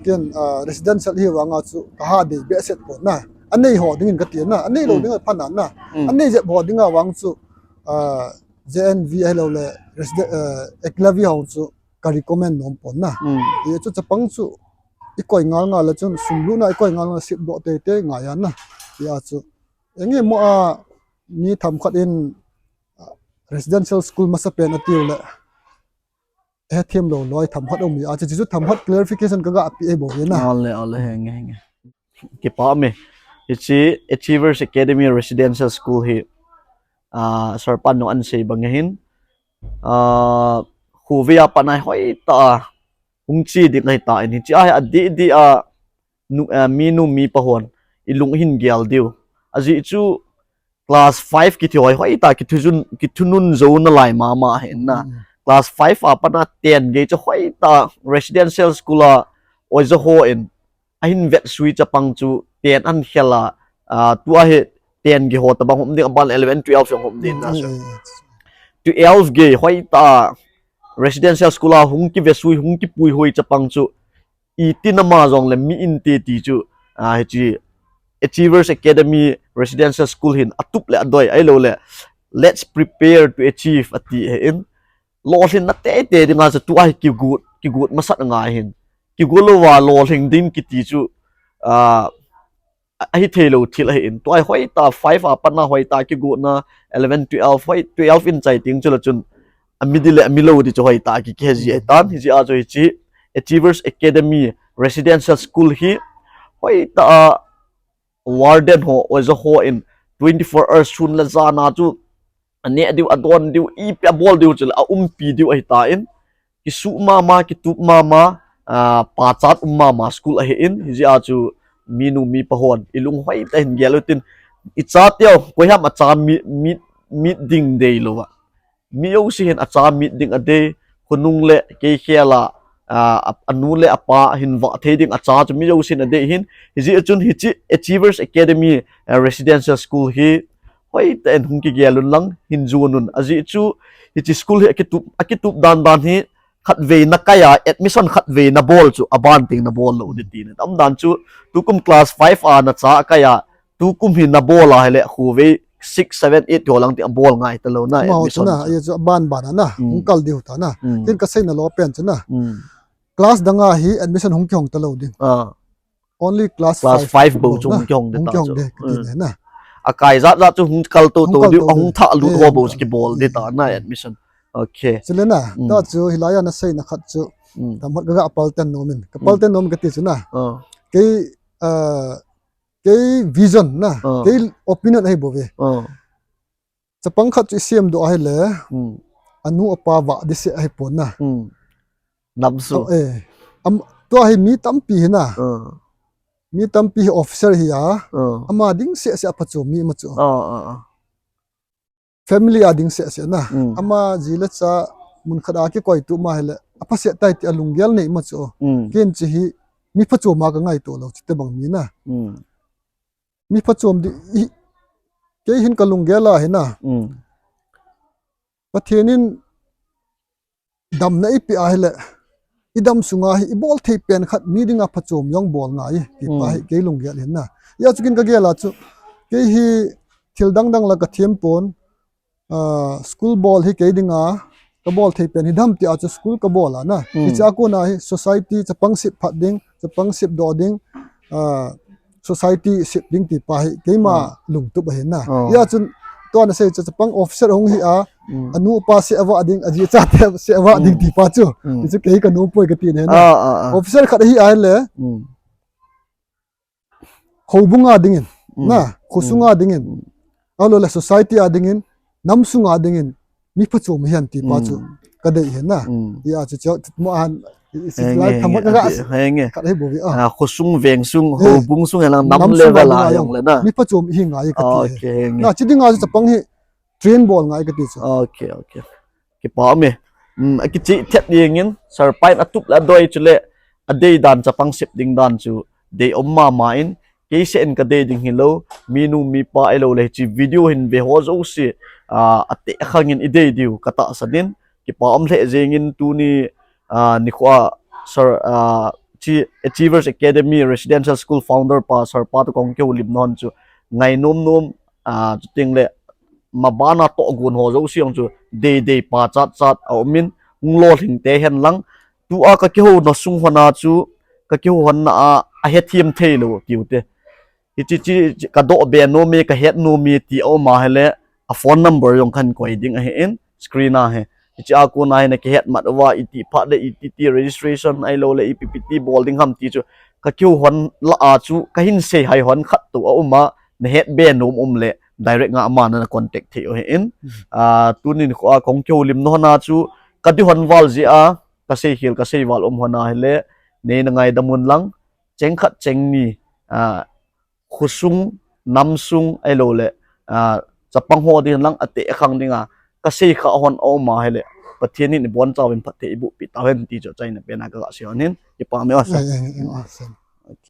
Ken, ah, residential hi vanga chu, kaha dei behseh pon na. Anei ho dingin kati na, anei lou, hmm, ding apha na na. Hmm. Anei jep ho dinga vang chu, ah, J N V ahilou le, residen-, ah, Eklavya ho chu, ka recommend nom pon na. Hmm. Hia chu chapang chu ikoi ngal ngal le chun sum lutna ikoi ngal ngal le sepdoh teitei ngai a na. Hia chu. Enge mo a mi themkhat in, ah, residential school masapen ati u le. Hethem lou loi themkhat um hia chu, chu themkhat clarification kaga pe e bou ve na. Ole, ole, henge, henge. Kipa me. Hiche Achievers Academy Residential School hi, ah, Sir pan jong ana sei bang ahin, ah, khovei a pat a hoitah a hung che ding ahitan, hiche a hi adeh deh a nu, ah, minu mipa hon ilung ahin gel diu. Ajeh chu class five kiti ho hi hoitah a kithujun, kithunun jou nalai mama ahin na. Class five a pat a ten gei chu hoitah a residential school a oja hon ahin vetsui chapang chu ten ahin khel a, ah, tua hi ten gei ho tobang hung um ding, aban eleven, twelve jong hung um ding na. Twelve gei hoitah a residential school a hung kivetsui, hung kipuihoi chapang chu iti nama jongle mi inte ti chu, ah, hiche Achievers Academy Residential School hin atup le adoi ahilouleh, let's prepare to achieve ati ahin. Lolhinna teitei dinga chu tua hi kigot, kigot masat angai ahin. Kigot louva lolhing ding kiti chu, ah, ahithei lou thil ahin. Tua hi hoitah a five a pat a hoitah a kigotna, eleven, twelve, hoi, twelve in chai teng chule chun ami ding le ami lou ding chu hoitah a ki, kihe ji ahitan. Hijeh a chu hiche Achievers Academy Residential School hi hoitah a warden ho, oja hon twenty-four hours sun le jan a chu aneh diu, adon diu, ipi abol diu chule aumpi diu ahitan, kisuh mama, kitup mama, ah, pachat um mama school ahin, hijeh a chu minu mipa hon ilung hoitah a hin gel utin, ichateu koiham acha mit, mit, mit ding deilouva, mi jouse hin acha mit ding adei, khonung le kei khel a, ah, anu le apa hin vah thei ding acha chu mi jouse hin adei ahin. Hijeh chun hiche Achievers Academy, ah, Residential School hi hoitah in hung kigel un lang hin jon un. Ajeh chu hiche school hi akitup, akitup dan dan hi khatvei nakai a, admission khatvei nabol chu aban teng nabol lou ding tina. Umdan chu tukum class five a nacha akai a, tukum hi nabol a hile khovei six, seven, eight ho lang teng abol ngai talou na admission chu. Aban ban a na hung kal diu ta na. Ken kaseina lou pen chu na, class dang a hi admission hung kihong talou ding. Only class five bou chu hung kihong ding ta chu. Akai jat jat chu hung kal toto diu, ahung thah lut ho bou chu kibol ding ta na admission. Chule na, ta chu hilai a naseina khat chu tamhat kaga palten nom in, kapalten nom kati chu na, kei, ah, kei vision na, kei opinion ahibouve. Chapang khat chu isemdoh ahile anu apa vah ding seh ahipon na. Tua hi mi tampi hi na, mi tampi hi officer hi a, ama ding seh seh aphachom mi ima chu. Family a ding seh seh na, ama ji le cha mun khat a kikoitup ma hile aphaseh tai ti alunggel nei ima chu. Ken chu hi mi phachom a kangaito lou, chutobang mi na. Mi phachom ding, kei hin kalunggel a hi na, Pathen in damna eipeh ahile, idam sunga hi ibol thei pen khat mi dinga phachom jong bol ngai, tipa hi kei lunggel hin na. Hijeh chun ken kagel a chu, kei hi thil dang dang la kathem pon, school bol hi kei dinga kabol thei pen hi dam tia chu school kabol a na. Hichea kona hi society chapang sep phat ding, chapang sepdoh ding, society sep ding tipa hi keima lungtup ahi na. Hijeh chun tua nasei chu chapang officer hung hi a, anu apa seh avah ding, aji achate seh avah ding tipa chu, hichu kei kanom poi kati na. Officer khat ahi ahile houbung a dingin na, khosunga dingin, ahiloule society a dingin, nam sunga dingin mi phachom ahi tipa chu kadei ahi na. Hijeh chu, khosung, vengsung, houbung sung hilang nam level a jongle na, mi phachom ihi ngai kati. Chidinga chu chapang hi train bol ngai kati chu. Kipa ume. Akicheh thet jengin, Sir pa in atup le adoi chule adei dan, chapang sep ding dan chu dei um mama in, keiseh in kadei ding hilou, minu mipa ahiloule hiche video hin ve ho jouse, ateh khangin idei diu katahsan in, kipa um lheh jengin tuni nikho a Sir, hiche Achievers Academy Residential School founder pa Sir pa toh kahung kihoulimna hon chu ngainom nom, chutengle mabana tohgon ho jouse jong chu deidei pachat chat aumin, hung lolhing te hen lang, tua kakihouna sung hon a chu, kakihou hon na a ahethem theilou tiute, hiche chu kadoh be nom e, kahet nom e ti aum ahile, a phone number jong kahin koi ding ahin, screen a hi. Hichea kona hi nakihet mat uva, iti phat le iti ti registration ahiloule ipi pi ti bol ding ham ti chu kakihou hon lah a chu kahin seihai hon khat tou aum a, nahet be nom um le direct nga ama na contact thei u ahin. Tunin kho a kahung kihoulim na hon a chu kadei hon val jeh a, kaseikhel kasei val um hon a hile, neina ngaidam un lang, cheng khat cheng ni, khosung, namsung ahiloule chapang ho ding lang ateh khang dinga kasei kha hon aum a hile, Pathen in ibonchauvin phatthei eibohpeh tauhen ti chu achaina pen a kaga sei hon ahin, kipah e.